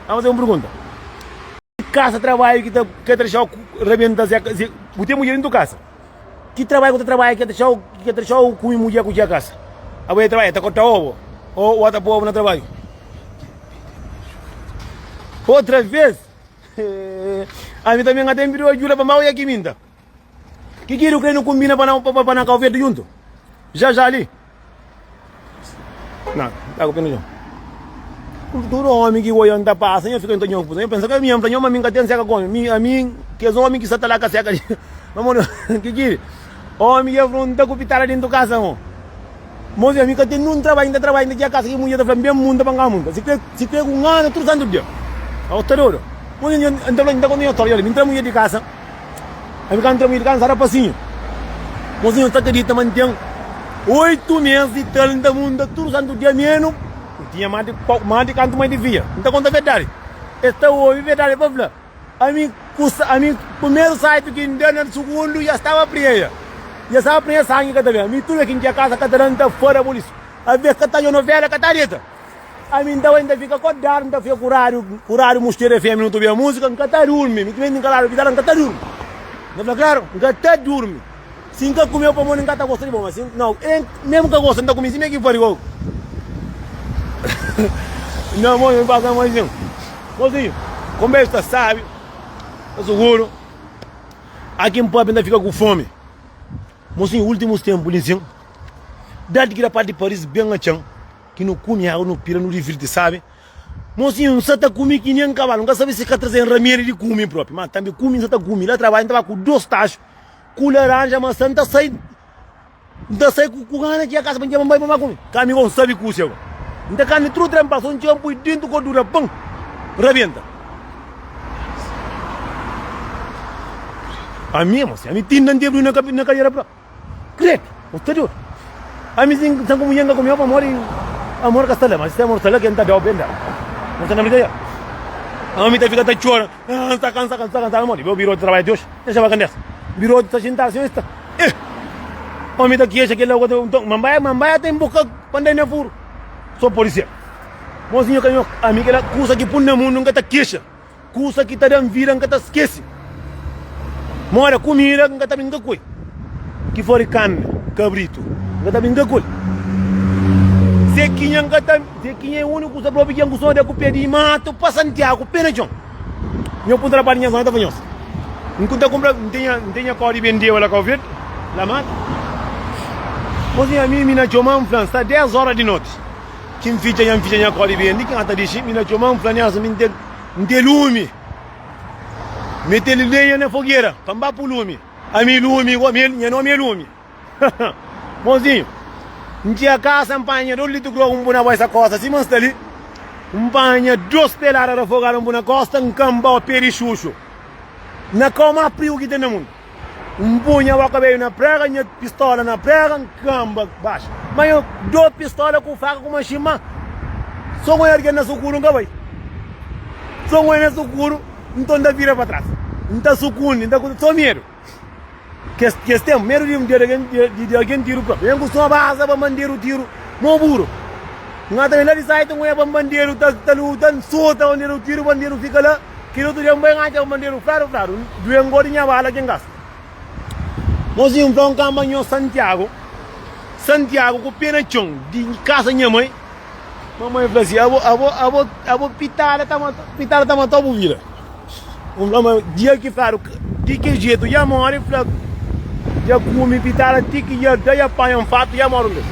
Pa N faze un pergunta. Ki kasa trabadju ki ta ka ta dexau rabenta ze ze bu ten mudjer dentu kasa ki trabadju ku ta trabadja ki ka ta dexau ki ka ta dexau kume mudjer ku dja kasa abo e trabadja ta korta obo o o ta poi obo na trabadju otra vez ami tambi nga ten pidiu ajuda pa mau ya ki minta ki kidu kre no kombina pa na pa na kau verdi juntu ja ja li. Na, ta ku pena Tudu omi ki oian ta pasa, nha fika ta nho kusa. Nha pensa ka mi, nha nho ma mi ka ten seka ku omi. Mi, ami, kes omi ki sa ta la ka seka di. Pamodi, ki ki? Omi ki afronta ku pitada dentu kasa mo. Mosi, ami ka ten nun trabadju, nta trabadja, nta txega kasa ki mudjer ta fla, N ben munta pa N ka munta. Si kre, si kre ku ngana tudu santu dia. Abo sta dodu. Mosi, nha, nta fla, nta konta nha storia, mi ntra mudjer di kasa. Ami ka ntra mudjer di kasa, nsa rapasinhu. Mosi, nha sta kridita ma N ten 8 mes di tal, N ta munta tudu santu dia menu. N tinha más di más di kantu mai divia. N ta konta verdadi. Es ta obi verdadi pa fla, Ami ku ami primeru saltu ki N da na sugundu dja staba prieia. Dja sabe prenha sangi ka ta ben. Mi tudu ki N txia kasa ka ta da N ta fora bulisu. Aves ka ta odja novela ka ta deta. Ami N ta bai N ta fika kordadu N ta fika ku rádiu ku rádiu Musteru FM nu ta obi múzika N ka ta durmi. Mi timenti N ka ladu pitala N ka ta durmi. N ta fla klaru N ka ta durmi. Si N ka kumeu pamodi N ka ta gosta di bo ma si nau N mesmu ka gosta N ta kume sima ki fari gogo. Nau mo N pasa mo asin. Mozinhu konbersu ta sabi ta suguru. Aki N papia N ta fika ku fomi. Mozinhu ultimus tempu li sin dadi ki rapaz di Paris ben atxan ki nu kume agu nu pira nu divirti sabi. Mozinhu N sa ta kume ki nen kabalu N ka sabi si ka trazen ramedi di kume propi ma tambi kume N sa ta kume la trabadju N ta ba ku dos taxu ku laranja maçã N ta sai N ta sai ku ku gana txiga kasa pa N txiga pa N bai pa N ba kume ka mi go N sabi kusia go N ta kami tudu tren pa so N txiga N pui dentu gordura pan N rabenta Ami mosi ami tinda N tebri na na kadera pra Credo bo sta dodu Ami si N sta ku mulher N ka kume pamodi amor ka sta la ma si amor sta la ke N ta dau ben dau N sta na brincadeira Ami ta fika ta txora N sta kansa n sta kansa modi bo biro di trabadju oxi dexa ba kandesa biro ta xinta si sta eh omi ta kexa kila nton mambaia mambaia ta inboka pa ndai na furu so podi ser mozinho ka nho ami kila kusa ki pun na mundu nka ta kexa kusa ki ta dan vida nka ta skesi moda kumida nka ta brinka ku el ki for karni kabritu nka ta brinka ku el zekinha nka ta zekinha é uniku kusa propi ki N kustuma da ku pe di matu pa Santiagu pe na txon. Nho punta rapaz di nha zona ta fla nhos N ku ta kunpra N tenha N tenha kau di bendeba la Kau Verdi la mata Mozinha mi mi na txoma N fla N sta 10 ora di noti ki N fitxa nha N fitxa nha kau di bendi ki N ta dixi mi na txoma N fla Nelson mi N ten N ten lumi Mete lenha na fogera pa N ba pu lumi Ami lumi go mi nha nomi é lumi. Mozinhu, N txiga kasa, N panha dos litru grogu N bu na bai sa kosta sima N sta li N panha dos pelada rafogadu N bu na kosta N kanba o pe di xuxu Na kau más prigu ki ten na mundu N pui nha boka beju na prega Nha pistola na prega N kanba baxu Ma nha dos pistola ku faka ku maxin Ma so ku nha algen na sukuru N ka bai So ku nha na sukuru Nton N ta vira pa tras N ta sukundi N ta so medu. Kes kes tenpu, medu di di algen di di algen tiru propi. N kustuma baza pa banderu tiru mo buru. N ata ben la di saita N oia pa banderu ta ta luta, N sota banderu tiru, banderu fika la. Kel otu dia N bai N atxa banderu fladu fladu, N due N godi nha bala ki N gasta. Mosinhu N fla N kanba nho Santiagu, Santiagu ku pe na txon di kasa nha mai. Mamai fla si, abo, abo, abo, abo pitada ta mata, pitada ta matau bu vida. N fla ma dia ki fladu di ki jetu dja mori, fla dja kume pitada ti ki dja da dja panha nfatu dja mori un bes.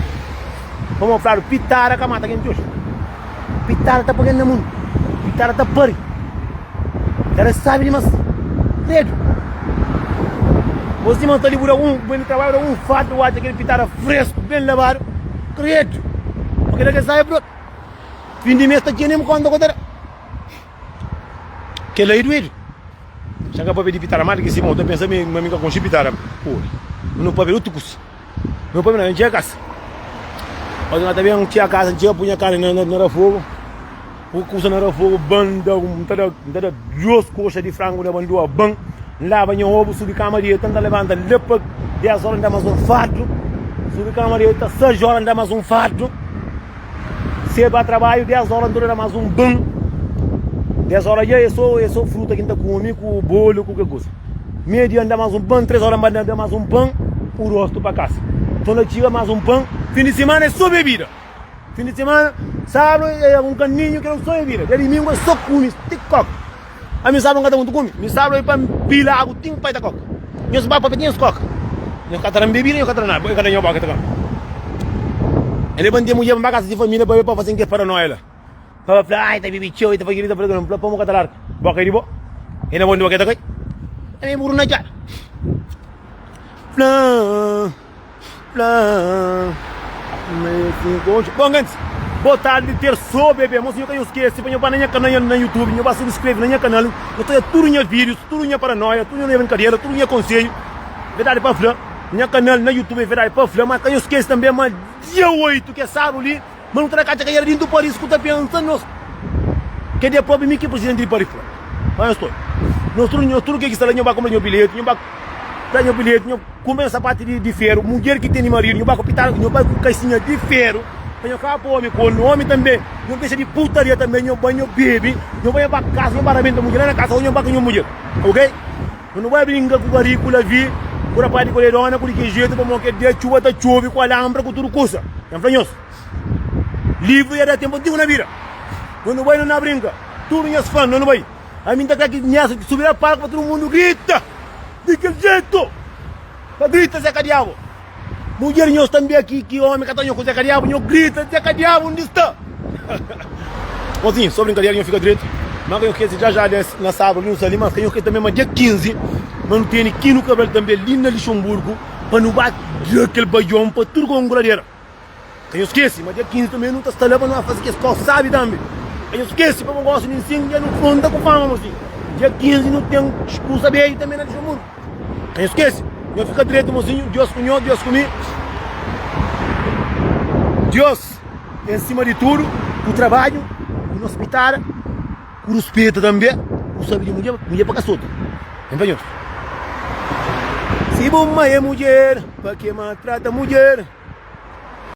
Pamodi fladu pitada ka mata ken ti oji. Pitada ta pa ken na mundu. Pitada ta pari. Pitada sabi dimas. Credo. Bo sima sta li bu da un, bu ben di trabadju bu da un fatu bu atxa kel pitada fresku ben labadu. Credo. Ma kila ke sai bro. Fim di mês ta txeu nem konta ku ta da. Kela é duedu. Xa ka papia di pitara ma di ki sima ta pensa mi ma mi ka konxi pitara. Pô, no papia di otu kusa. No papia na txia kasa. Otu na ta ben txia kasa, txia punha karni na na na fogo. Bu kusa na rafogu ban da N ta da N ta da dos koxa di frangu na bandua ban N laba nha obu subi kama dieta N ta labanta la pa 10 ora N da mas un fardu Subi kama dieta 6 ora N da mas un fardu Se ba trabadju 10 ora N ta da mas un ban 10 ora dja é so é so fruta ki N ta kume ku bolu ku ke kusa Meia dia N da mas un ban 3 ora N ba da mas un ban U rostu pa kasa Nton la txiga mas un ban Fin di simana é so bebida. Fin di semana, sábadu é un kaminhu ki so é vida. Dia dimingu é so kume ti koka. Ami sábadu N ka ta mutu kume. Mi sábadu é pa N pila agu ti N pai ta koka. Nhos ba papia ti nhos koka. Nhos ka ta da-m bebida, nhos ka ta da nada. E ka da nho boka, e ta kome. E lebant'e mudjer pa N ba kasa di familia pa be pa fase-m kes paranoia la. Pa ba fla, ai ta bebe txeu, e ta fase kel-li, ta fase kel-la. N fla, pamo ka ta larga. Boka é di bo. E na bo di boka e ta kai. Ami é buru na txada. Fla. Bom gentis, bo tardi ter so bebê Mosinho ka nhos skese pa nho ba na nha kanal na youtube nho ba subscreve na nha kanal nho ta odja tudu nha vídeos tudu nha paranoia tudu nha brinkadera tudu nha konselho verdade pa fla nha kanal na youtube é verdade pa fla ma ka nhos skese tanbe ma dia 8 ke sábadu li ma nu ta da katxa ka era dintu paris ku ta pensa nos ke dia propi mi ki presidenti di paris fla ma nhos toi nos tudu nhos tudu ke ki sta la nho ba konpra nho bilheti nho ba. Tra nho bilheti, nho kunpra nho sapatu di feru. Mudjer ki tene maridu, nho ba ku pitadu, nho bai ku kaisinha di feru pa nho kaba pa omi kornu. Omi tanbe, nho dexa di putaria tanbe, nho bai nho bebe, nho bai nho ba kasa, nho ba rabenta mudjer la na kasa o nho ba ku nho mudjer. Ok? Nho no bai brinka ku gari, ku lavi, ku rapaz di koledona, ku di ki jetu, pamodi kel dia txuba ta txobe ku alanpra, ku tudu kusa. Nha fla nhos, livru ya da tenpu antigu na bida. Nho no bai, nho na brinka. Tudu nhas fan, nho no bai. Ami N ta kre ki nhas subi na palku pa tudu mundu grita di kel jetu. Pa grita Zeka Diabu. Mudjer nhos tanbe ki ki omi ka ta nho ku Zeka Diabu, nho grita Zeka Diabu undi sta? Mozinho, so brinkadera nho fika dretu. Ma ka nho kesi ja ja des na sabru li nu sta li, mas ka nho kesi tanbe ma dia 15 ma nu tene Kino Cabral tanbe li na Lixonburgu pa nu ba da kel bajon pa tudu konguladera. Ka nhos skese ma dia 15 tanbe nu ta sta la pa nu ba faze kes kos sabi tanbe. Ka nhos skese pa bo gosta di nsin dja nu fronta ku fama mosinhu. Dia 15 nu ten kusa bedju tanbe na Luxemburgo. Ka nhos skese. Nho fika dretu mosinhu. Dios ku nho, Dios ku mi. Dios en sima di tudu, ku trabadju, ku nos pitada, ku ruspetu tanbe, ku sabi di mudjer, mudjer pa ka sota. Enton nhos. Si bu mai é mudjer, pa ke maltrata mudjer?